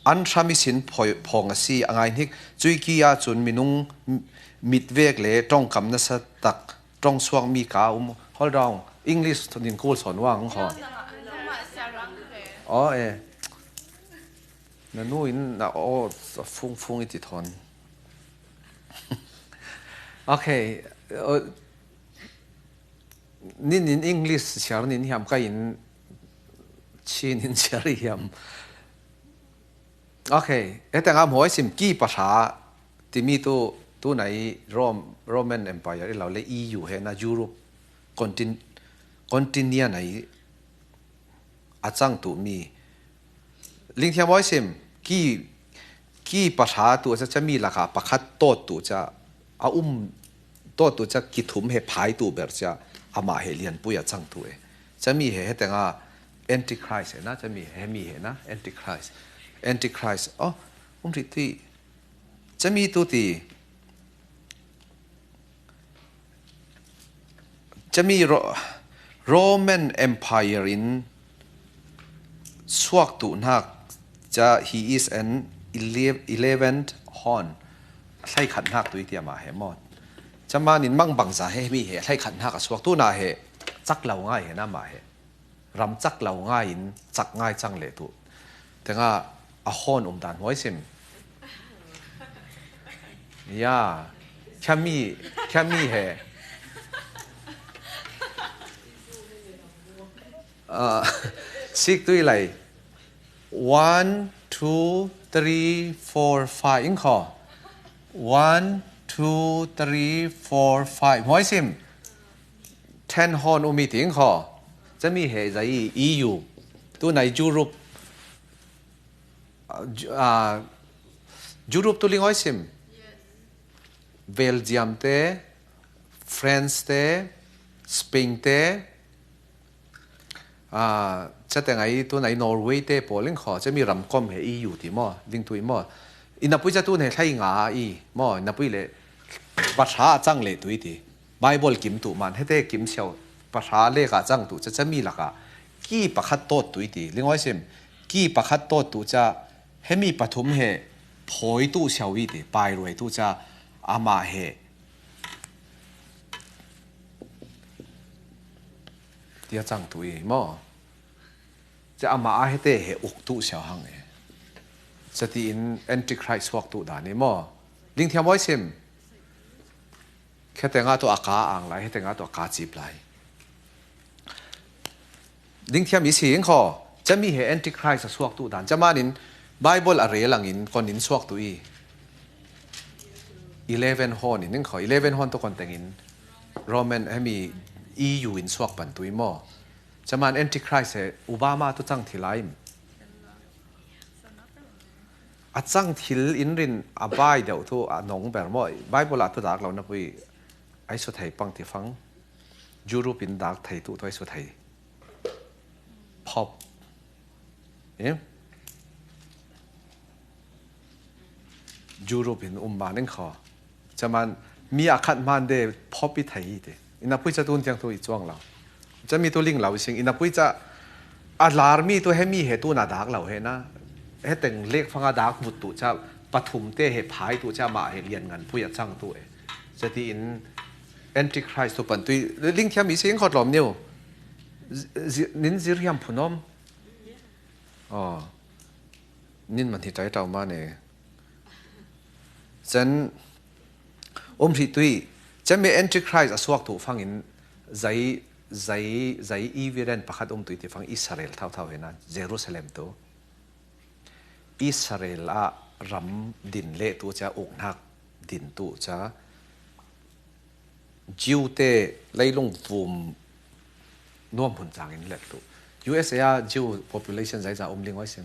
an hram ihsin phoi-, phawng a si. A ngaihnik, cui ki ahcun minung mitvek le ṭongkam nasa tak ṭong suakmi ka um. Hold on. English nin kul sawn uang kho. Oh, eh. Na nu in na aw fungfung i ti thawn. Okay. Uh, nin in English siar nin hiam ka in Chin in siar i hiam. Okay. Hetengah hmuaisim ki pahra timi tu, tu nai Rome, Roman Empire i lo le E U he na Europe contin-, continent ai a cang tu mi. Lingthiam hmuaisim, ki, ki pahra tu ca, cami lakah pakhat tawt tu ca, a um tawt tu ca kithum he phai tu ber ca, amah he lianpui a cang tu e. Cami he hetengah Antichrist he na, cami he mi he na, Antichrist. Antichrist, oh, um rih ti. Cami tu ti. Cami Ro-, Roman Empire in suak tu hnak ca, he is an ele-, eleventh horn. Hleikhat hnak tu i ti amah he maw. Caman in mangbangza he mi he hleikhat hnak a suak tu na he cak lo ngai he na mah he. Ram cak lo ngai in cak ngai cang le tu. Tengah a horn um dan hmuaisim. Ya, khami, khami he. Ah, sik tui lai. One, two, three, four, five. Ing kho. One, two, three, four, five. Hmuaisim. Ten horn um i ting kho. Cami he zai E U. Tu nai Europe. Ah, Ju-, ah, Europe tu ling hmuaisim. Belgium te, France te, Spain te, ah, cate ngai tu nai Norway te pawl in kho, cami ram kom he E U ti maw, ding tu i maw. I napui ca tu he hlei nga i maw, napui le pahra a cang le tu i ti. Bible kim tu man, hete kim siau pahra le ka cang tu ca, cami laka ki pakhat tawt tu i ti. Ling hmuaisim, ki pakhat tawt tu ca, hemi pathum he Phawi tu siau i ti, pairuai tu ca amah he. Tia cang tu i maw. Ca amah a hete he uk tu siau hang e. Ca ti in Antichrist suak tu dan i maw. Ding thiam oi sim. Khete nga tu a ka ang lai, hete nga tu a ka cip lai. Ding thiam i si ing kho, ca mi he Antichrist a suak tu dan. Ca manin Bible a rel angin kon in suak tu i. Eleven hon in ing kho, eleven hon tu kon tengin Roman, hemi E U in suak pan tu i maw. Ca man Antichrist he Obama tu cang thil lai. A cang thil in rin a bai deuh tu a nong ber maw. Bible a tu dak lo na pui. Ai su thei pang ti fang. Europe in dak thei tu tu ai su thei. Pop. Eh? Europe in um ma ning kho. Ca man mi a khat man de pop i thei hi te. Ina pui ca tun tiang tu i cuang lo. Ca mi tu ling lo i sing. Ina pui ca a lar mi tu he mi he tu na dak lo he na. He teng lek fang a dak vut tu ca pathum te he phai tu ca ma he lian ngan pui a cang tu e. Ca ti in Antichrist tu pan tu i ling thiam i sing khot lom niu. Zi-, zi-, nin zir hiam phunom. Oh. Nin man hi tai tau ma ne. Cen um hri tui, cen mi Antichrist a suak tu fangin zai, zai, zai evident pakhat um tui ti fang Israel thau thau hena, Jerusalem tu. Israel a ram din le tu ca uknak din tu ca. Jew te leilung vum nuam hun cangin let tu. U S A a Jew population zai za um ling oi sim.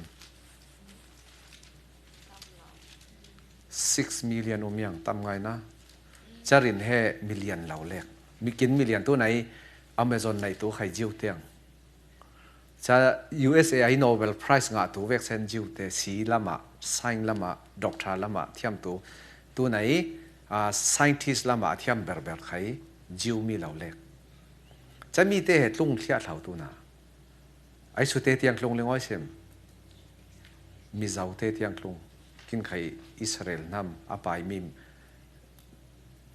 Six million um yang tam ngai na. Carin he million lo lek. Mi kin million tu nai Amazon nai tu khai Jew tiang. Ca U S A i Nobel Prize ngah tu vek sen Jew te si lama, science lama, doctor lama thiam tu. Tu nai, ah, scientist lama thiam berber khai Jew mi lo lek. Ca mi te he tlung thliah thlau tu na. Ai su te tiang tlung ling oi sim. Mi zau te tiang tlung. Kin khai Israel nam a pai mi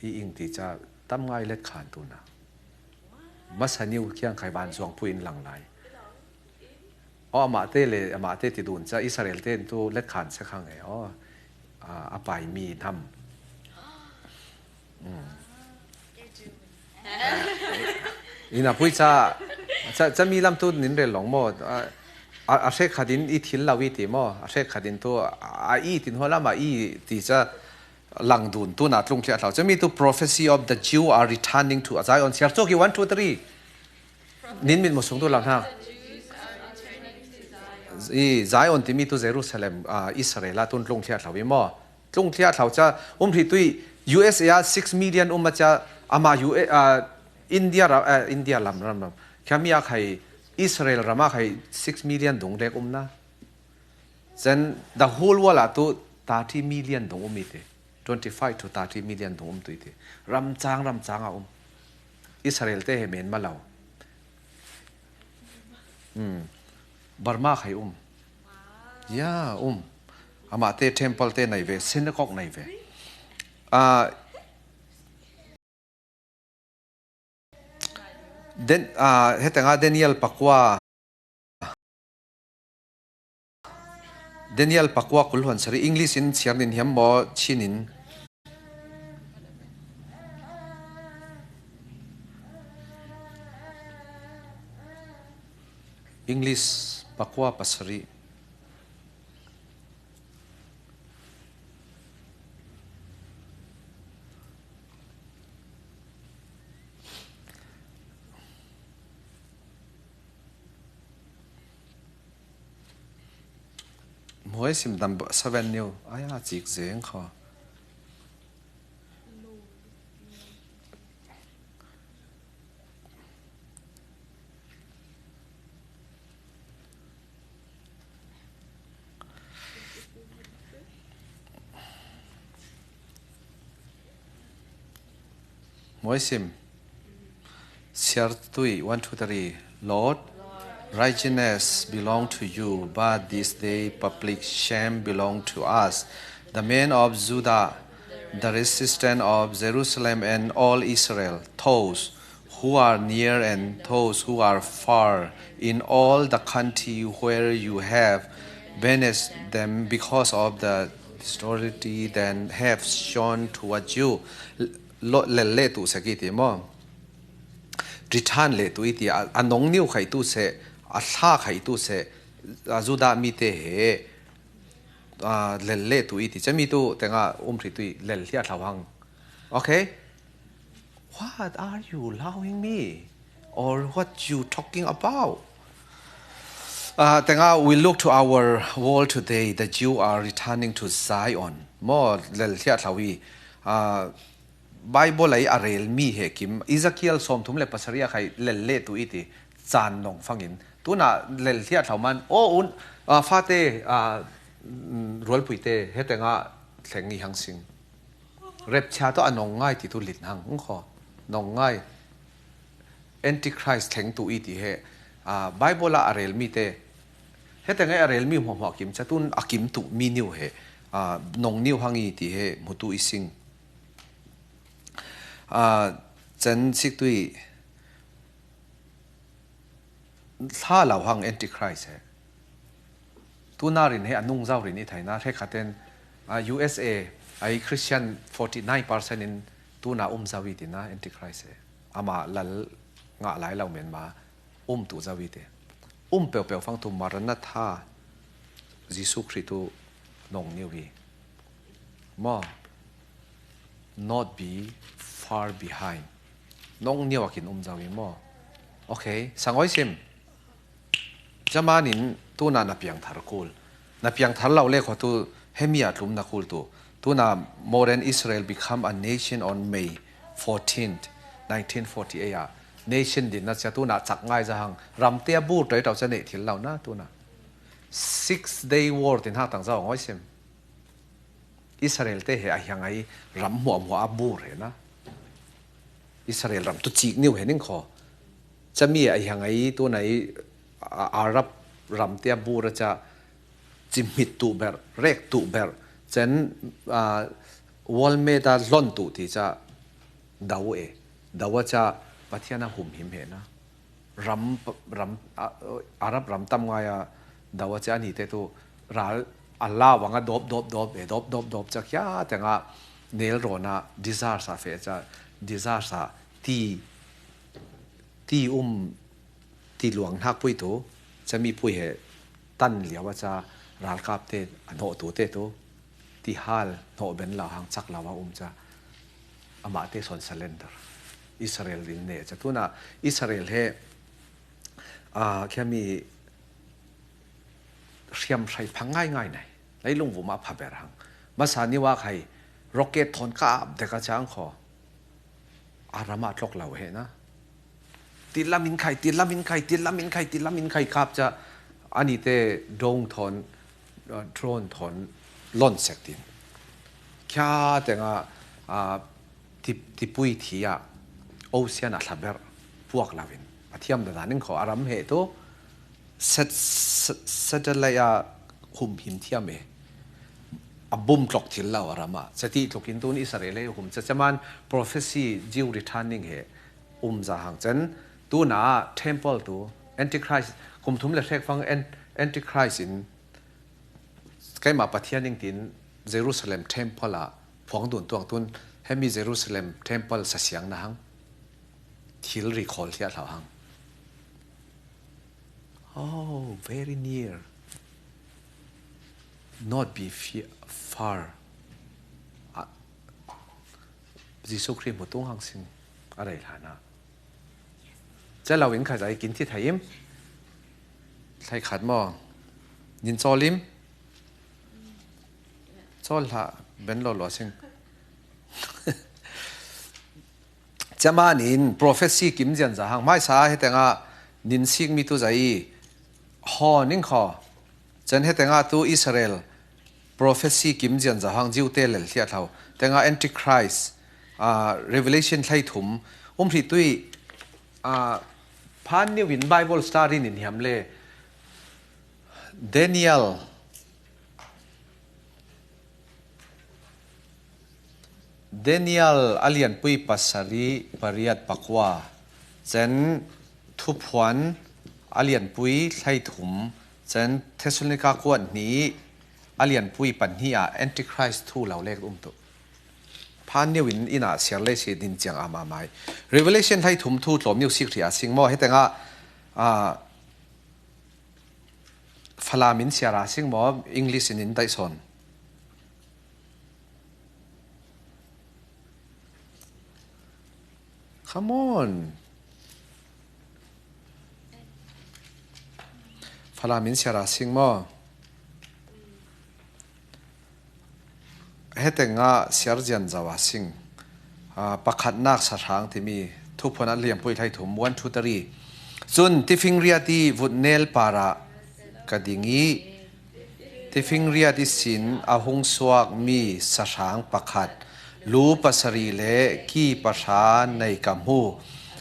i ing ti ca tam ngai let khan tu na. Masa niu kiang khai van zuang pui in lang lai. O, amah te le, amah te ti dun ca Israel te tu let khan se khang e. O, a, a pai mi nam. Mm. Ina pui ca, ca, ca mi lam tu nin rel long mo. A, a, a hrek khatin i thil lau i ti mo. A hrek khatin tu, a, i tin ho lama i ti ca lang dun tu na tlung thliah thlau. Ca mi tu prophecy of the Jew are returning to Zion. Siar cawk i one, two, three. Nin mit mu sung tu lang hna. I Zion timi tu Jerusalem, ah, Israel a tun tlung thliah thlau i maw. Tlung thliah thlau ca um hri tui U S A a six million um a ca ama U A, ah, India ra-, ah, India lam, ram, ram. Khami a khai Israel ram a khai six million dung lek um na. Then the whole world ah tu thirty million dung um i ti. Twenty-five to thirty million dung um tu i ti. Ramcang, ramcang a um. Israel te he men ma lo. Hmm. Burma khai um. Ya, um. Amah te temple te nei ve, synagogue nei ve. Ah, Den, ah, hetanga Daniel pakua. Daniel pakua kul huan sari English in siar nin hiam maw Chin in. English pakua pasari. Muai sim dam seven niu. Aya cik zeng kho. Muaisim. Siartui, one, two, three. Lord, righteousness belong to you, but this day public shame belong to us. The men of Judah, the residents of Jerusalem, and all Israel, those who are near and those who are far, in all the country where you have banished them because of the disloyalty they have shown towards you. Lo- lel le tu seki ti mo. Return le tu iti a, a nong niu khai tu se, a hla khai tu se, a Judah mi te he, a, lel le tu iti. Chami tu tenga um hri tu i lel hliah thlau hang. Okay? What are you allowing me? Or what you talking about? Uh, tenga, we look to our world today. The Jew are returning to Zion. Mo lel hliah thlau i. Uh, Bible ai a rel mi he kim, Ezekiel sawmthum le pasariah khai lel le tu iti chan nong fangin. Tuna lel hliah thlau man, o un, a, fate, a, mm, rualpui te, he tenga thleng i hang sing. Rapture to a nong ngai ti tu lin hang, ung kho, nong ngai. Antichrist thleng tu iti he, a, Bible a a rel mi te, he tenga a rel mi hmuahhmuah kim, cha tun a kim tu mi niu he, a, nong niu hang iti he, mu tu i sing. A, chen sik tui hla lau hang Antichrist he. Tuna rin he a nung zau rin i thaina, he khaten, a, U S A ai Christian forty nine percent in tuna um zau i tina Antichrist he. Ama lal ngah lai lau men ma um tu zau i te. Um peuh peuh fang tu Maranatha, Jesu Khrih tu nong niu i. Mo, not be far behind. Nong niu akin um zau i mo. Okay, sangoi sim. Chamanin tuna na piang thar kul. Na piang thar lau le kho tu hemi a tlum na kul tu. Tuna modern Israel become a nation on May fourteenth, nineteen forty-eight a. Nation din na cha tuna chak ngai za hang. Ram te a bur toi tau cha nei thil lau na tuna. Six Day War tin hak tang zau ngoi sim. Israel te he a hiang ai ram hmuah hmuah a bur he na. Israel ram tu chik niu he ning kho. Chami a hiang ai tu nai, a, Arab ram te a bur a cha chimhit tu ber, rek tu ber. Chen, a, world map a lon tu ti cha dau e. Dau a cha Pathian a humhim he na. Ram, ram, a, Arab ram tam ngai a dau a cha ani te tu ral a la wang a dop, dop, dop, e, dop, dop, dop, cha kia tenga nel rona disaster fe cha disaster ti, ti um, ti luang hnak pui tu, chami pui he tan liau a cha ralkap te a hnawh tu te tu, ti hal hnawh ben lau hang chak lau a um cha. Amah te son surrender. Israel din ne cha. Tuna Israel he, a, khiami hriam hrai phang ngai ngai nai. Leilung vuma pha ber hang. Masa niwa khai rocket thon kap dek a chang kho. A ram a tlok lau he na. Tilam in khai, tilam in khai, tilam in khai, tilam in khai kap cha. Ani te drone thon, uh, drone thon lon sek tin. Kia tenga, a, ti, tipui thi a, ocean a thlaber puak lau in. A thiam da dan in kho a ram he tu, sat-, sat-, satellite a humhim thiam e. A bum tlok thil lau a ram a. Chati tlok in tun Israel e hum. Cha chaman prophecy Jew returning he um za hang chen. Tuna temple tu Antichrist kum thum le hrek fang an-, Antichrist in keima Pathian ning tin Jerusalem temple a phuang dun tuang tun hemi Jerusalem temple sa siang na hang. Thil ri khol hliah hlau hang. Oh, very near. Not be fe-, far. A, Jesu Khrih mu tung hang sing a rei hlana. Cha lau in kha zai kin thi thai im. Thai khat mo. Nin chawl im. Chawl hla ben lo lo sing. Chamanin prophecy kim zian za hang. Mai sa he tenga nin sik mi tu zai. Ho ning kho. Chen he tenga tu Israel prophecy kim zian za hang Jew te lel hliah thlau. Tenga Antichrist, a, Revelation thlai thum. Um hri tui, a, phan niu in Bible study nin hiam le. Daniel Daniel a lianpui pasari pariat pakua, cen Thuphuan a lianpui thlaithum, cen Thessalonika kuat hni a lianpui pahni ah Antichrist thu lo lek um tu. Phan niu in ina siar le si din ciang a mamai. Revelation thlaithum thu tlawm niu sik ria sing maw, heteng ah, ah, Falam in siar a sing maw, English in in taihsawn. Come on. Falam in siar a sing maw. Heteng ah siar zian zau a sing. Ah, pakhatnak sahrang timi Thuphuan a lianpui thlaithum, one, two, three. Cun tifingriat i vutnel parah ka ding i, tifingriat ihsin a hung suakmi sahrang pakhat lu pasari le ki pahra nei ka hmu.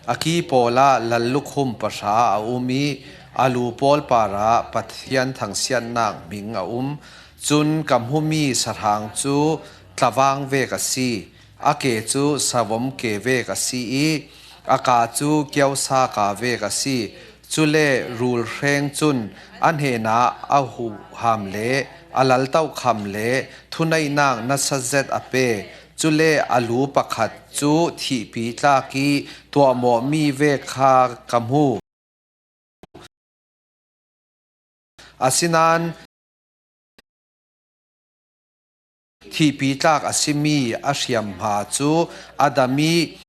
A ki pawl ah lallukhum pahra a um i, a lu pawl parah Pathian thangsiatnak hming a um. Cun ka hmumi sahrang cu tlavang vek a si. A ke cu savom ke vek a si i, a kaa cu kiosa kaa vek a si. Cule rulhreng cun a hnenah a huham le a laltokham le thuneihnak nasa zet a pe. Cule a lu pakhat cu thihpi tlak i tuahmawhmi vek kha ka hmu. Asinain thihpi tlak a simi a hriamhma cu a dam i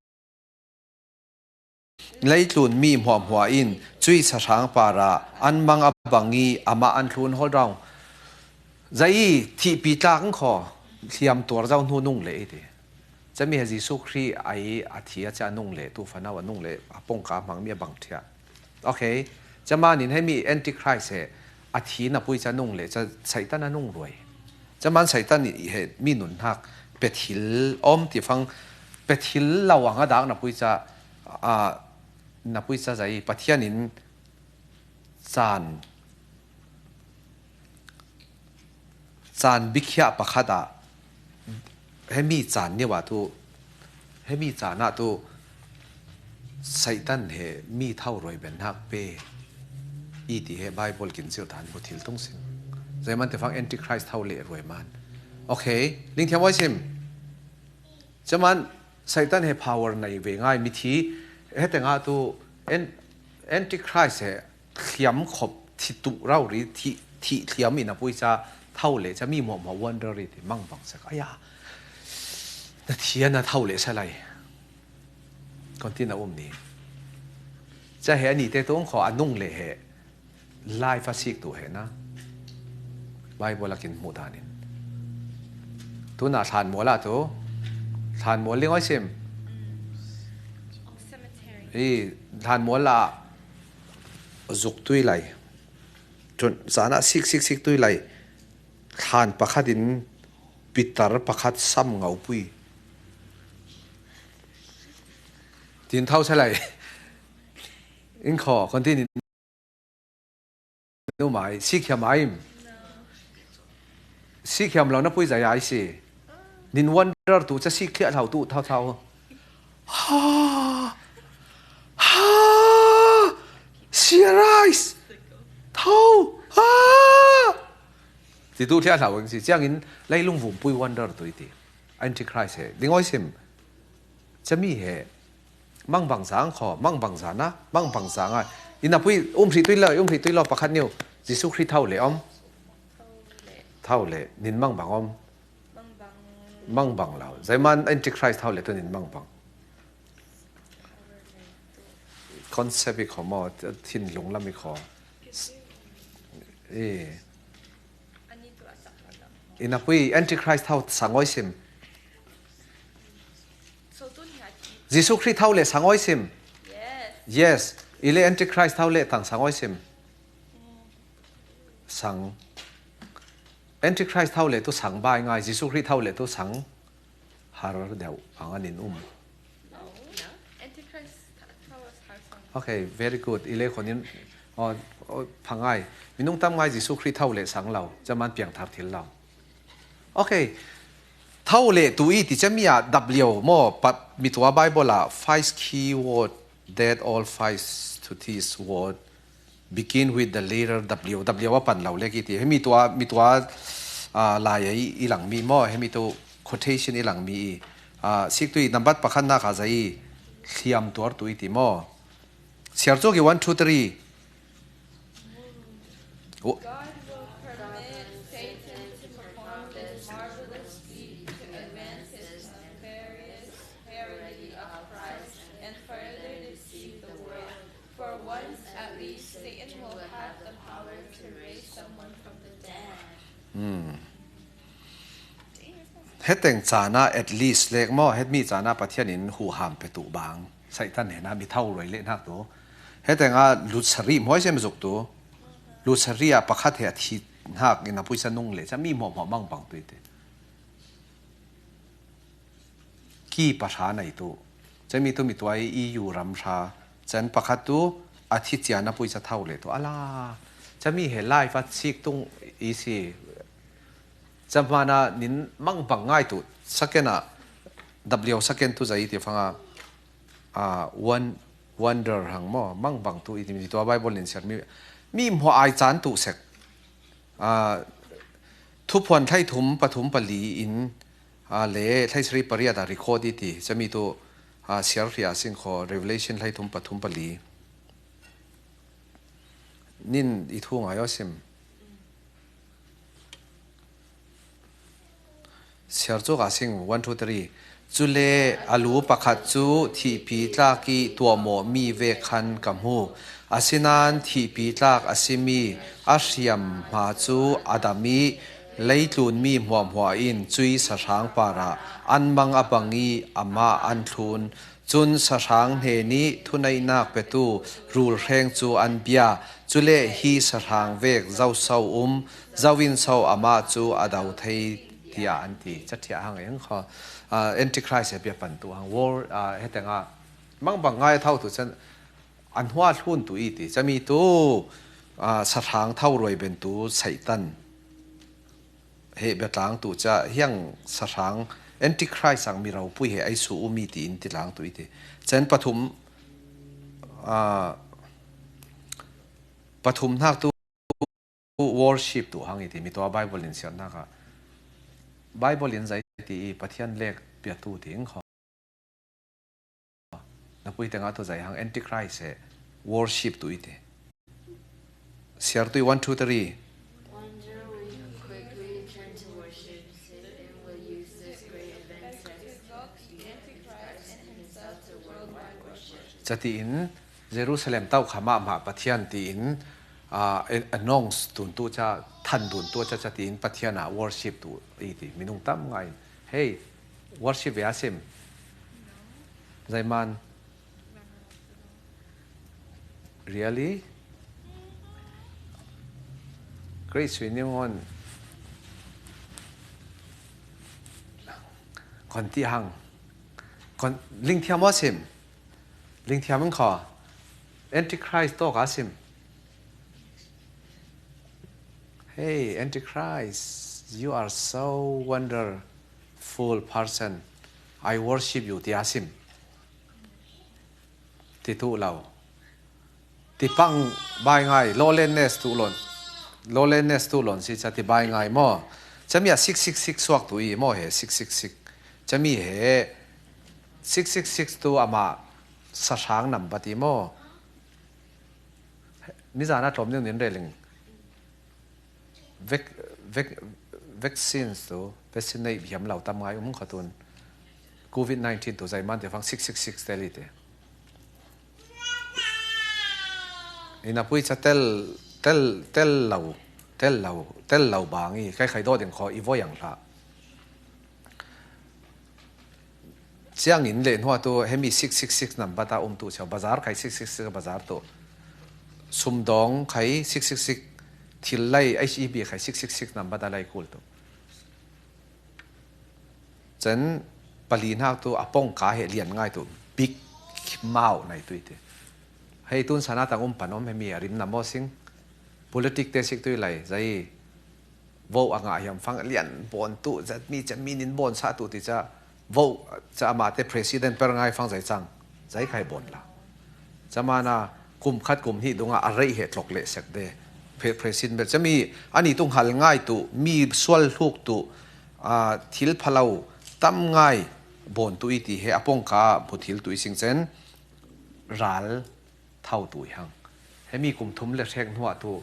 leitlunmi hmuahhmuah in cuih sahrang parah an mang a bang i amah an thlun. Hold on. Zei thihpi tlak an khaw hliam tuar zo hnu nung leh i ti. Cami he Jesuh Khrih a i a thi a cia nung le, tu fanau a nung le, a pongka hmangmi a bang ṭhiah. Okay. Caman in hemi Antichrist he a thi napui ca nung le, ca Satan a nung ruai. Caman Satan i he mi nunhak pethil om tifang pethil lo ang a dak napui ca, a, napui ca zai Pathian in caan, caan bikhiah pakhat ah, hemi caan nio ah tu, hemi caan ah tu Satan he mi tho ruai ben hnak pe i ti he Bible kin zir dan bu thil tung sin. Zeman te fang Antichrist tho le ruai man. Okay, lingthiam wai sim. Caman Satan he power nei ve ngai mithi, heteng ah tu an-, Antichrist he hliam khop thi tuh rau ri, thi, thi hliam in a pui ca tho le ca mi hmuahhmuah wonder ri ti mangbang sak. Aya, na thi a na tho le sa lai. Kon ti na um ni. Ca he ani te tung kho a nung le he life a sik tu he na. Bible a kin hmuh dan in. Tu na thlan mual ah tu. Thlan mual ling oi sim. I thlan mual ah zuk tui lai. Cun zan ah sik, sik, sik tui lai. Thlan pakhat in pitar pakhat sam ngau pui. Tin tho sa lai. In kho, kon tin in. Nu mai, sik hiam ai. Sik hiam lo na pui zai ai si. Nin wonder tu ca sik thliah hlau tu thau thau. Ha! Ha! Siarais! Tho! Ha! Ti tu thliah hlau si. Ciangin leilung vum pui wonder tu i ti. Antichrist he. Ding oi sim. Cami he. Mangbang zang kho, mangbang zana, mangbang zanga. Ina pui, um hrih tui lo, um hrih tui lo, pakhat niu. Jesuh Khrih tho le om. Tho le, nin mangbang om. Mangbang lo. Zeiman Antichrist tho le tu nin mangbang. Concept i kho maw, thinlung lam i kho. I. Ina pui, Antichrist tho sang oi sim. Jesuh Khrih tho le sang oi sim. Yes. Ile Antichrist tho le tang sang oi sim. Sang. Antichrist tho le tu sang bai ngai, Jesuh Khrih tho le tu sang har deuh ang an in um. Okay, very good. Ile khonin, oh, oh, phangai. Minung tam ngai Jesuh Khrih tho le sang lo, caman piang thar thil lo. Okay. Tho le tu i ti cemi a W maw, pa, mi tua Bible a five key word that all five to this word begin with the letter W, W a pan lo le ki ti. Hemi tua, mi tua, ah, lai a i, i lang mi maw, hemi tu quotation i lang mi i. Ah, sik tu i nambat pakhat na kha zai i hliam tuar tu i ti maw. Siar cu ki one, two, three. God will permit Satan to perform this marvelous deed to advance his nefarious parody of Christ and further deceive the world. For once at least, Satan will have the power to raise someone from the dead. Hmm. Heteng caan ah at least lek maw, hetmi caan ah Pathian in huham petu bang. Satan he na mi tho roi le nak tu. Heteng a lutsari maw sem zuk tu. Lutsari a pakhat he a thi nak in a puisa nung le, ca mi maw maw mang bang tu i te. Ki pahra nei tu. Cami tu mi tuai i yu ram hra. Can pakhat tu a thi cian a puisa tho le tu. Ala. Cami he life a sik tung i si. Camana nin mang bang ngai tu. Sakena W saken tu zai ti fanga. Ah, one, wonder hang maw. Mang bang tu i ti mi tua Bible in siar mi. Mi maw ai can tu sek. Ah, Thuphuan thlaithum pathum pali in, ah, le thlaisari pariat a record i ti, cami tu, ah, siar hria sing kho, Revelation thlaithum pathum pali. Nin i thu ngai aw sim. Siar cu ka sing, one, two, three. Cule a lu pakhat cu thihpi tlak i tuahmawhmi vek khan ka hmu. Asinain thihpi tlak a simi a hriam hma cu a dam i leitlunmi hmuahhmuah in cui sahrang parah an mang a bang i amah an thlun. Cun sahrang hnen i thuneihnak petu rulhreng cu an bia. Cule hi sahrang vek zo so um, zo in so amah cu a do thei, tiah an ti. Cathiah hang eng kho, ah, Antichrist he biapan tu hang war, ah, heteng ah mangbang ngai a tho tu can an hua hlun tu i ti. Cami tu, ah, sahrang tho ruai ben tu Satan he biatlang tu ca hiang sahrang Antichrist ang mi ropui he ai su umi ti in ti lang tu i ti. Can pathum, ah, pathum hnak tu worship tu hang i ti mi tua Bible in siarnak ah Bible in zai ti i Pathian lek piatu ti ing kho. Na pui tengah tu zai hang Antichrist he worship tu i ti. Siar tu i one, two, three. Wonder will you quickly turn to worship? Satan will use this great event to exalt the Antichrist and himself to worldwide worship. Cati in Jerusalem tau kha mahmah Pathian ti in, ah, announce tun tu ca, than dun tu ca, cati in Pathian ah worship tu i ti minung tam ngai. Hey, worship ve a sim. Zaiman. Really? Great sui ni ngon. Kon ti hang. Kon lingthiam a sim. Lingthiam ang kho. Antichrist to ka sim. Hey, Antichrist, you are so wonderful person. I worship you, ti a sim. Ti tu lo. Ti pang bai ngai, lawlenness tu lon. Lawlenness tu lon si ca ti bai ngai maw. Cami a six six six suak tu i maw he, six six six. Cami he, six six six tu amah sahrang nambat i maw. Mizan a tlawm ding nin reling. Vac-, vac-, vaccines tu, vaccine nei hiam lo tam ngai um kha tun. Covid nineteen tu zaiman te fang six six six tel i te. Ina pui ca tel, tel, tel lo, tel lo, tel lo bang i, kai khai dawh ding kho i voi ang hlah. Ciangin le hnuah tu hemi six six six nambat a um tu cio, bazar khai six six six bazar tu. Sumdawng khai six six six, thil lai H E B khai six six six nambat a lai kul tu. Can pali hnak tu a pongka he lian ngai tu, big mouth nai tu i ti. Hei tun sana tang um pan om hemi a rim na maw sing. Politic te sik tu i lai, zai vote a ngah hiam fang lian bawn tu, zat mi cem mi nin bawn sa tu ti ca, vote ca amate president per ngai fang zai cang, zai khai bawn la. Ca mana kum khat kum hnih dunga a rei he tlok leh sek de. Pre-, president ber ca mi, ani tung hal ngai tu, mi sual hluk tu, a, thil phalo tam ngai bawn tu i ti he a pongka bu thil tu i sing cen, ral thau tu i hang. He mi kum thum le hrek hnuah tu,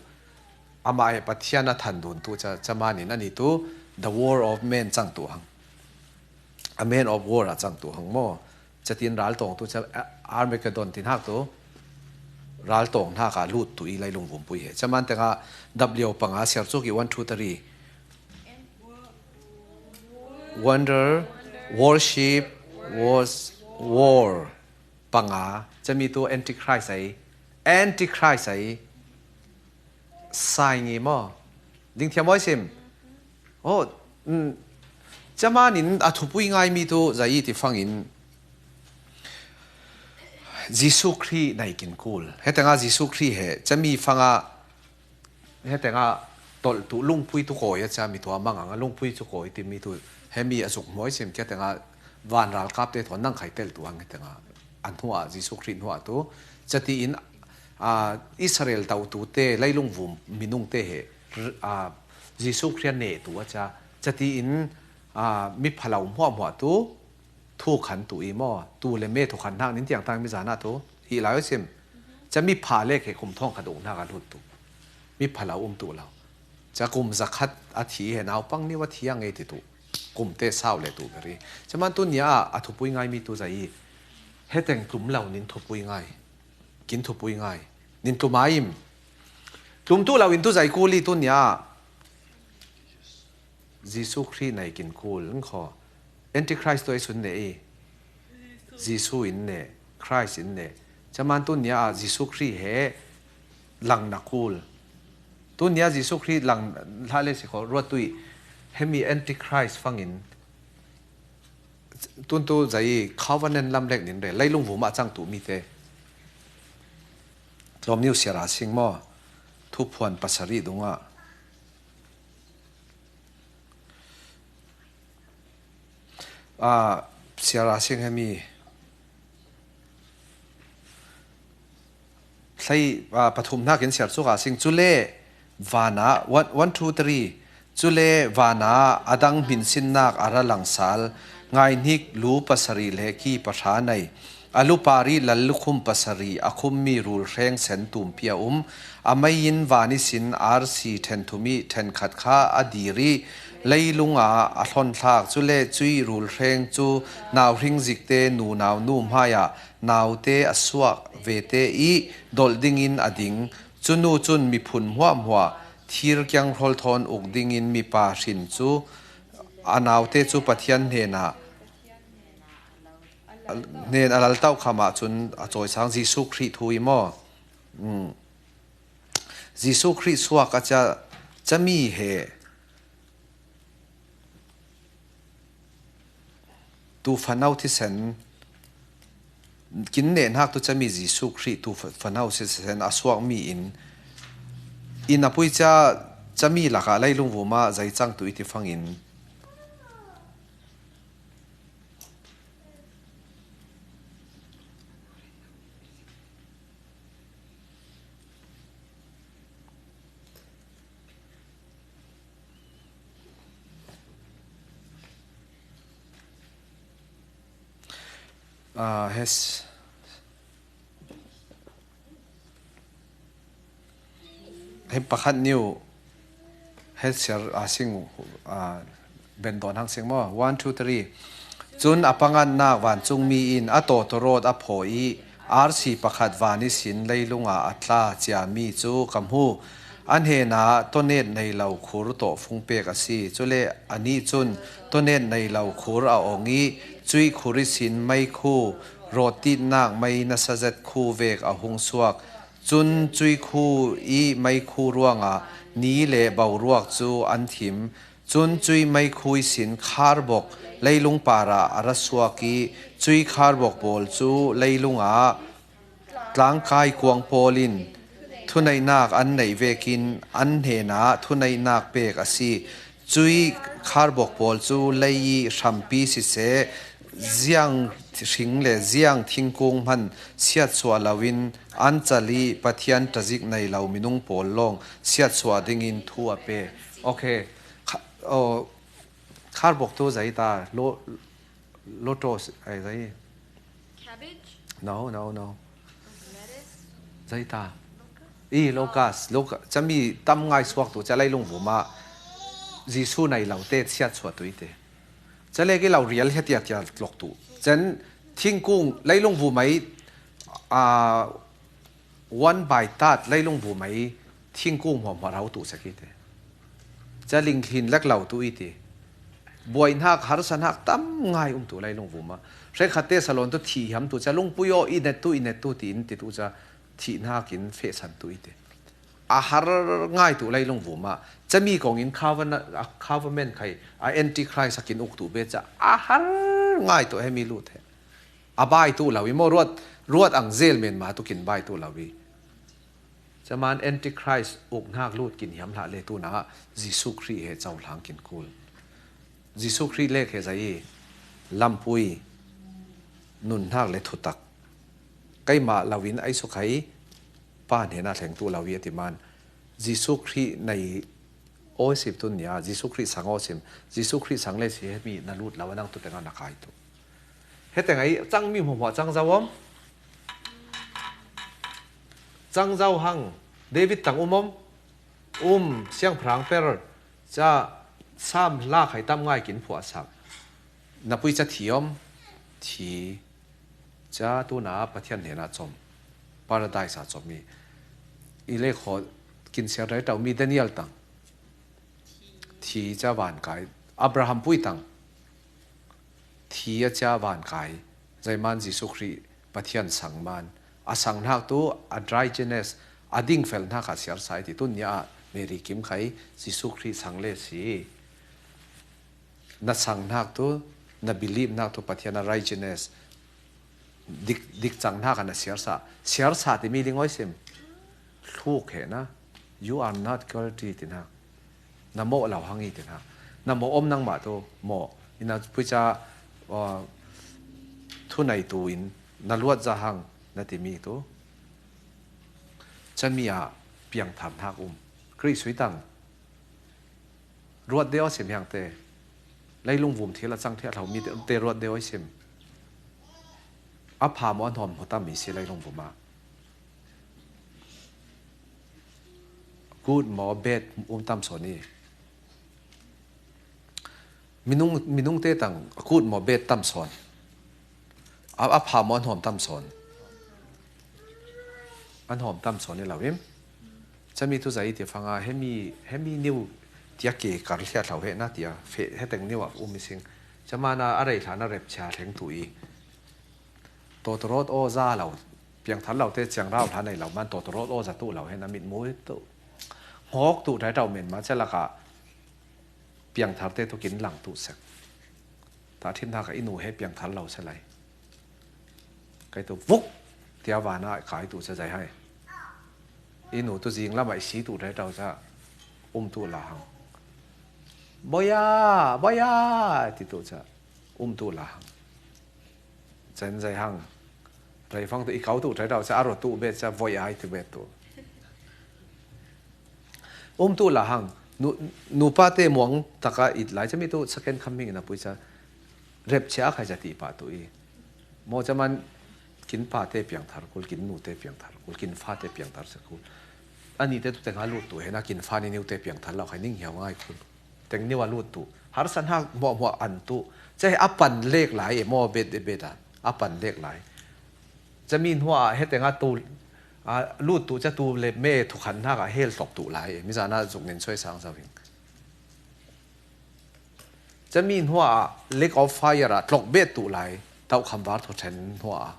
amah he Pathian a than dun tu ca, ca manin ani tu, the war of men cang tu hang. A man of war a cang tu hang maw. Ca tin ral tawng tu ca, a, Armageddon tin hak tu, ral tawng hnak a lut tu i leilung vum pui he. Ca man tenga dap liau panga siar cuk i one, two, three. Wonder, worship, was, war. Panga, ca mi tu antichrist ai, antichrist ai, sai ngi maw. Ding thiam mawi sim. Oh, mm, ca manin a thupui ngai mi tu zai i ti fangin, Jesu Khrih nai kin kul. He tenga Jesu Khrih he, ca mi fanga, he tenga tolh tu lungpui tu kawi a ca mi tua mangang a lungpui cu kawi ti mi tu, he mi a zuk mawi sim kia tenga vanral kap te thawn nang khai tel tu hang he tenga a hnuah Jesu Khrih hnuah tu, ca ti in, a, Israel tau tu te, leilung vum minung te he, r-, a, Jesu Khrih a ne tu a ca, ca ti in, a, mi phalo hmuahhmuah tu, thu khan tu i maw, tu le me thu khan hnak nin tiang tang mi zana tu, hi lai sim. Ca mi pha le khe kum thawng khat uk hnak a lut tu. Mi phalo um tu lo. Ca kum zakhat a thi he naupang niu a thi a ngei ti tu. Kum te sau le tu beri. Ca man tu nia a thupui ngai mi tu zai i. He teng tlum lo nin thupui ngai. Kin thupui ngai. Nin tlum a im. Tlum tu lo in tu zai kuli tu nia. Jesu Khrih nai kin kul, in khaw. Antichrist tu ei sun ne i. Jesu in ne, Christ in ne. Ca man tu nia a Jesu Khrih he lang na kul. Tu nia Jesu Khrih lang hla le si khaw, ruat tui. He mi Antichrist fangin. Tun tu zai i covenant lam lek nin re. Leilung vum a cang tu mi te. Tlawm niu siar a sing maw. Thuphuan pasari dunga. A, siar a sing he mi. Hlei, a, pathum hnakin siar cuk a sing. Cule vana, one, one, two, three. Cule vana a dang hminsinnak a ra langsal. Ngaihnik lu pasari le ki pahra nei. A lupar i lallukhum pasari a khummi rulhreng sen tumpi a um. A mei in van ihsin arsi ṭhen thum i ṭhen khat kha a dir i leilung ah a hlon thlak. Cule cui rulhreng cu nauhring zikte nunau nu hmaiah naute a suak vete i dolh dingin a ding. Cunu cun miphun hmuahhmuah thir kiang hrawl thawn uk dingin mipa hrin cu a naute cu Pathian hnenah hnen a laltauh kham ahcun a cawisang Jesuh Khrih thu i maw? Mm. Jesuh Khrih suak a ca, cami he tu fanau thisen kin nehnak tu cami Jesuh Khrih tu fa-, fanau thisen a suakmi in, in a pui ca cami lakah leilung vumah zei cang tu i ti fangin, Ah, hes. Hei pakhat niu, hei siar a sing, a, ben dawn hang sing maw? One, two, three. Cun a pangannak vancungmi in a tawtawrawt a phaw i arsi pakhat van ihsin leilungah a tla ciami cu ka hmu. A hnenah tawnet nei lo khur tawhfung pek a si. Cule anih cun tawnet nei lo khur a ong i cuih khur ihsin meikhu, rawtitnak mei nasa zet khu vek a hung suak. Cun cuih khu i meikhu ruangah ni le boruak cu an thim. Cun cuih meikhu ihsin kharbok leilung parah a ra suak i cuih kharbok pawl cu leilungah tlangkai kuang pawl in thuneihnak an neih vekin an hnenah thuneihnak pek a si. Cui kharbok pawl cu lei i hrampi siseh, ziang hring le ziang thingkung hman siatsuah loin an cal i Pathian tazik nei lo minung pawl lawng siatsuah dingin thu a pe. Okay. Kha-, oh, kharbok tu zei ta, lo-, lotus, ai zei? Cabbage? No, no, no. Lettuce? Zei ta? I, locust, locust. Cami tam ngai suak tu, ca leilung vum ah Jesuh nei lo te siatsuah tu i te. Ca lek i lo rial he tiat tiat lok tu. Cen thingkung leilung vum ai, ah, one by third leilung vum ai thingkung hmuahhmuah rau tu sak i te. Ca linghlin lek lo tu i ti. Buaihnak, harsatnak tam ngai um tu leilung vum ah. Hrekkhat te salon tu thi hiam tu ca lungpui aw i net tu, i net tu tiin ti tu ca thihnak in fehsan tu i ti. A har ngai tu leilung vum ah. Cami kong in covenant, a covenant khai, a antichrist a kin uk tu be ca. A har ngai tu he mi lut he. A bai tu lo i maw, ruat, ruat ang zel men ma tu kin bai tu lo i. Caman antichrist uknak lut kin hiam hlah le tu na Jesuh Khrih he cohlang kin kul. Jesuh Khrih lek he zei i lampui, nunnak le thutak. Keimah lo in ai suk hai Pa hnenah thleng tu lo i a ti man. Jesuh Khrih nei aw sim tun nia, Jesuh Khrih sang aw sim, Jesuh Khrih sang le si he mi na lut lo a nang tu tengah na kai tu. He teng ai cangmi hmuahhmuah cang zo om. Cang zo hang, David tang um om. Um, siangpahrang per, ca Sam hla khai tam ngai kin phuah sak. Na pui ca thi om, thi, ca tu na Pathian hnenah com, Paradise ah com i. I le khaw kin siar rai tau mi Daniel tang. Thi ca van kai, Abraham pui tang. Thi a cia van kai, zeiman Jesuh Khrih Pathian sang man. A sang hnak tu a dry genes, a dingfel hnak a siar sa i ti tun nia ah Mary Kim khai Jesuh Khrih sang le si. Na sang hnak tu, na believe hnak tu Pathian a righteousness, dik, dik cang hnak a na siarsa. Siarsa timi ding awi sim. Thluk he na. You are not guilty ti hnak. Na mawh lo hang i ti hnak. Na mawh om nangmah tu mawh. Ina puica, uh, thunei tu in na luat za hang na timi tu. Cami ah piangthar hnak um. Khrih sui tang. Ruat deuh a sim hiang te. Leilung vum thil a cang thiah hlo mi te ruat deuh a sim. A pha maw a hnawm maw tam mi si leilung vum ah. Good maw bad um tam sawn i. Minung, minung te tang good maw bad tam sawn. A, a pha maw a hnawm tam sawn. A hnawm tam sawn i lo im. Cami tu zai ti fanga hemi, hemi niu tia ke kar hliat hlau he na tia fe, he teng niu a um i sing. Camana a rei hlan a rep chia hleng tu i. Tawtawrawt aw za lo, piangthar lo te ciangrau hla nei lo man tawtawrawt aw za tu lo he na mitmu tu. Hngawk tu ṭai ṭau men ma cia laka piangthar te tu kin lang tu sek. Tahṭhimnak ah i nu he piangthar lo si lai. Kei tu vuk tia vanah kai tu cia zai hai. I nu tu zing lamah i si tu ṭai ṭau cia um tu la hang. Boya, boya ti tu cia um tu la hang. Cen zai hang. Reifang tu i kau tu ṭai ṭau cia a ro tu bet cia voya i tu bet tu. Um tu la hang, nu, nupa te muang taka it lai cami tu second coming ina pui ca rep chia khai ca ti pa tu i. Maw caman kin pa te piangthar kul, kin nu te piangthar kul, kin fa te piangthar sa kul. Ani te tu te nga lut tu he na kin fa ni niu te piangthar lo khai ning hiau ngai kul. Teng niu a lut tu. Harsan hak muah muah an tu. Ca he a pan lek lai e maw bet e bet a. A pan lek lai. Cami hnuah he teng a tu, a lut tu ca tu le me thukhan hnak a hel tlok tu lai. Mizan a zuk nen suai sang zau hing. Cami hnuah lake of fire a tlok bet tu lai. Tauh khamvar thothen hnuah.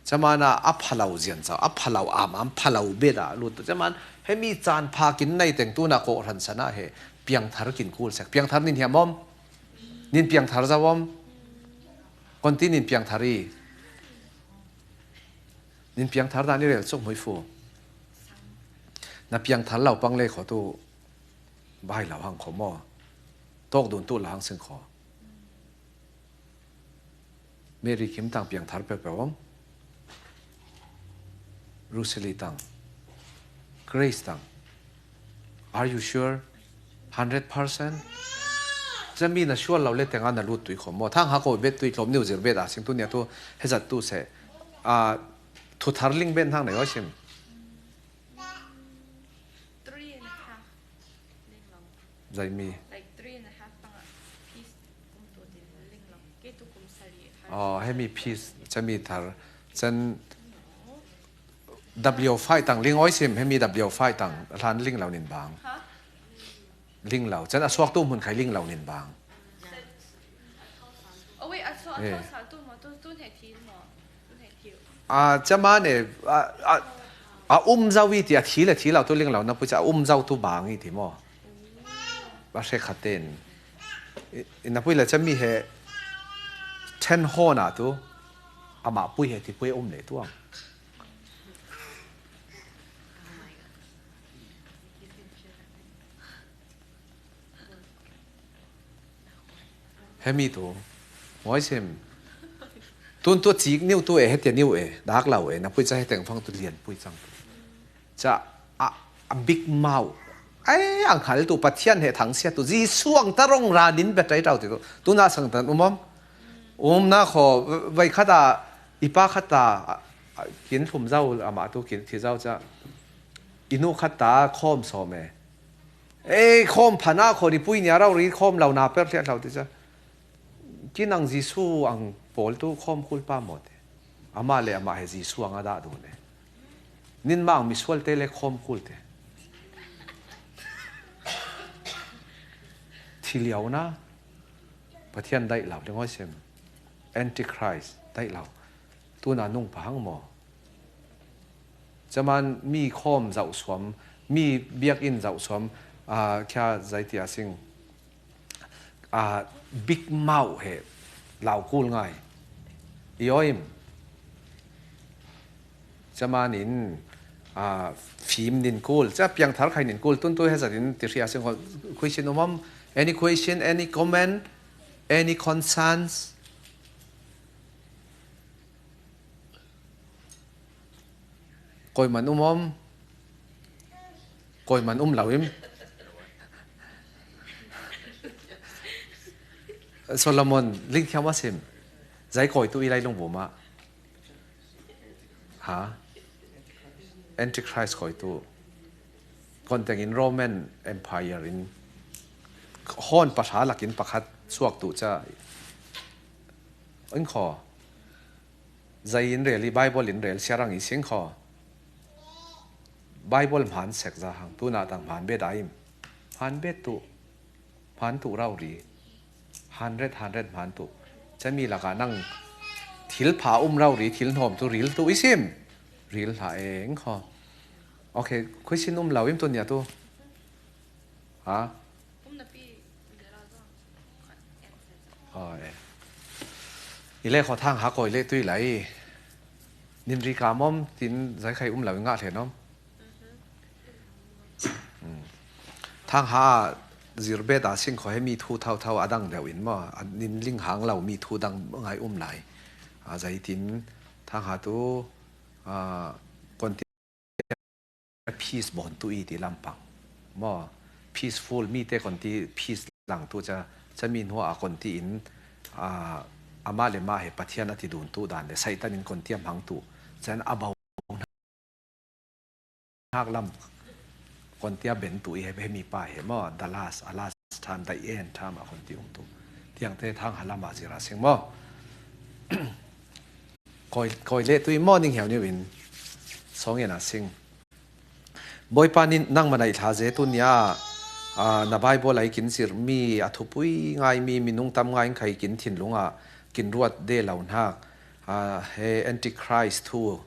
Camana a phalo zian cau, a phalo am am phalo bet a lut tu. Caman he mi caan pha kin nei teng tu na kawh hran sana he piangthar kin kul sek. Piangthar nin hiam om? Nin piangthar zau om? Konti nin piangthar i. Nin piangthar dan i rel cuk hmui fu. Na piangthar lo pang le kho tu, bai lo hang kho maw. Tawk dun tu lo hang sing kho. Mary Kim tang piangthar peuhpeuh om. Ruseli tang. Grace tang. Are you sure? Hundred percent? Cami na sure lo le tengah na lut tui khawm maw. Thang ha ko bet tui tlawm niu zir bet a sing tu nia tu hezat tu se. A, thuthar ling bet hang na yaw sim. Three and a half. Ling lo. Zaimi. Like three and a half panga piece kum tu tin ling lo. Kei tu kum sari. Oh, hemi piece cami thar. Chan W five tang ling oi sim, hemi W five tang hlan ling lo nin bang. Ha? Ling lo. Chan a suak tu hmun khai ling lo nin bang. Oh wait, a suak a suak sal tu mo, tu tu ne thil mo. Tu ne thil. A, cama ne, a, a, a um zau i ti a thil a thil lo tu ling lo na pui ca a um zau tu bang i ti mo. Ba hre khat ten. I, i na pui la cami he ten hona tu. Ama pui he ti pui um le tu ang. Hemi tu. Ngoi sim. Tun tu cik niu tu e, hetia niu e. Dak lau e. Na pui ca heteng fang tu lian pui cang tu. Ca a, a big mouth. Ai, ang hal tu Pathian he thang sia tu. Jesu ang ta rong ra nin bet rai tau ti tu. Tu na sang tan um om. Um na kho, vai khata, i pa khata, a, a, kin thum zau, ama tu kin thi zau ca. I nu khata, khom som e. Ei, khawm phana khaw ripui nia rau ri khawm lo na per hliah hlau ti ca. Kin ang Jesu ang pawl tu khawm khul pa maw te. Ama le ama he Jesu ang a dah duh ne. Nin ma ang misual te le khawm khul te. Thiliau na. Pathian daih lau, le ngoi sem. Antichrist, daih lau. Tuna nung pahang maw. Caman mi khawm zauh suam, mi biakinn zauh suam, a, khia zai tia sing, a, big mouth he lau kul ngai. I aw im. Caman in, a, fim nin kul, ca piang thar khai nin kul, tun tu he zat in ti hria sing khaw, question um om? Any question, any comment, any concerns? Koiman um om? Koiman um lo im? Solomon, lingthiam a sim. Zai koi tu i lai lung bu ma. Ha? Antichrist koi tu. Kon teng in Roman Empire in. Hon pahra lak in pakhat suak tu ca. In khaw. Zai in rel i Bible in rel siarang i sing khaw. Bible hman sek za hang, tuna tang hman bet a im. Hman bet tu, hman tu rau ri. Hundred, hundred hman tu. Cami laka nang thil pha um rau ri, thil hnawm tu ril tu i sim. Ril hla eng khaw. Ok, question um lo im tu nia tu. Ha? Aw, e. I le khaw thang ha koi le tui lai. Nin ri ka mom tin zai khai um lo i ngah thlen om. Thang ha zir bet a sing khaw he mi thu thau thau a dang deuh in maw. A nin ling hang lo mi thu dang ngai um lai. A zai tin thang ha tu, a, kon ti peace bawn tu i ti lampang. Maw, peaceful mi te kon ti peace lang tu ca, ca mi hnua a kon ti in, a, ama le ma he Pathian a ti dun tu dan le, Satan in kon ti a hmang tu, can a bau hnak lam kon ti a ben tu i he, he mi pa he maw, the last, a last time, the end time a kon ti um tu. Tiang te thang ha lam a zira sing maw. Koi, koi le tui morning hiau niu in song in a sing. Boipa nin nang manai thla ze tu nia, a, na Bible ai kin zir mi a thupui ngai mi minung tam ngai in khai kin thinlung a kin ruat de lo hnak. A, he Antichrist thu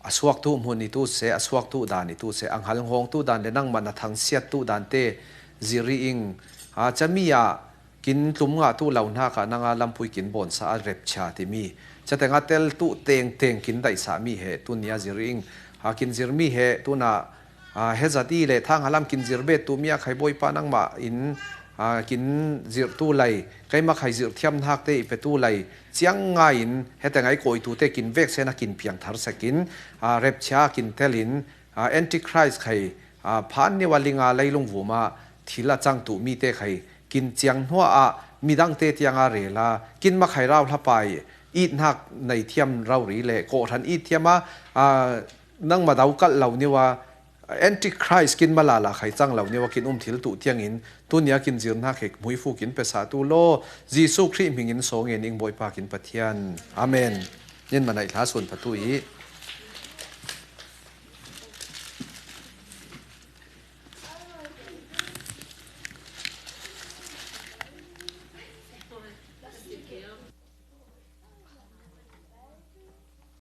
a suak tu hmun i tu se, a suak tu dan i tu se, ang hal ngawng tu dan le nang man a thangsiat tu dan te zir i ing. A, cami a kin tlum ngah tu lo hnak a nang a lampui kin bawn sa a repcha ti mi. Ca teng a tel tu teng teng kin daih sa mi he tu nia zir i ing. A, kin zir mi he tu na Aa, hezat i le thang halam kin zir bet tu mi a khai Bawipa nangmah in, aa, kin zirtu lai, keima khai zir thiam nakte i petu lai, ciang ngai in, hete ngai koi tute kin vek sena kin piang thar sekin, aa, repchia kin telin, aa, Antichrist khai, aa, phan niwa linga leilung vuma thil a cang tu mite khai, kin ciang hnua a midangte tianga rela, kin makhai rau hlapai, it nak nei thiam rauri le, kohran it thiama, aa, nangma dau kal lo niwa, Antichrist kin malala khai cang lo niwa kin um thil tu tiangin, tunia kin zirna khek muifu kin pesa tu lo, Jesu Khrih hmingin sawngin ing Bawipa kin Pathian. Amen. Nin manai hla sun patu i.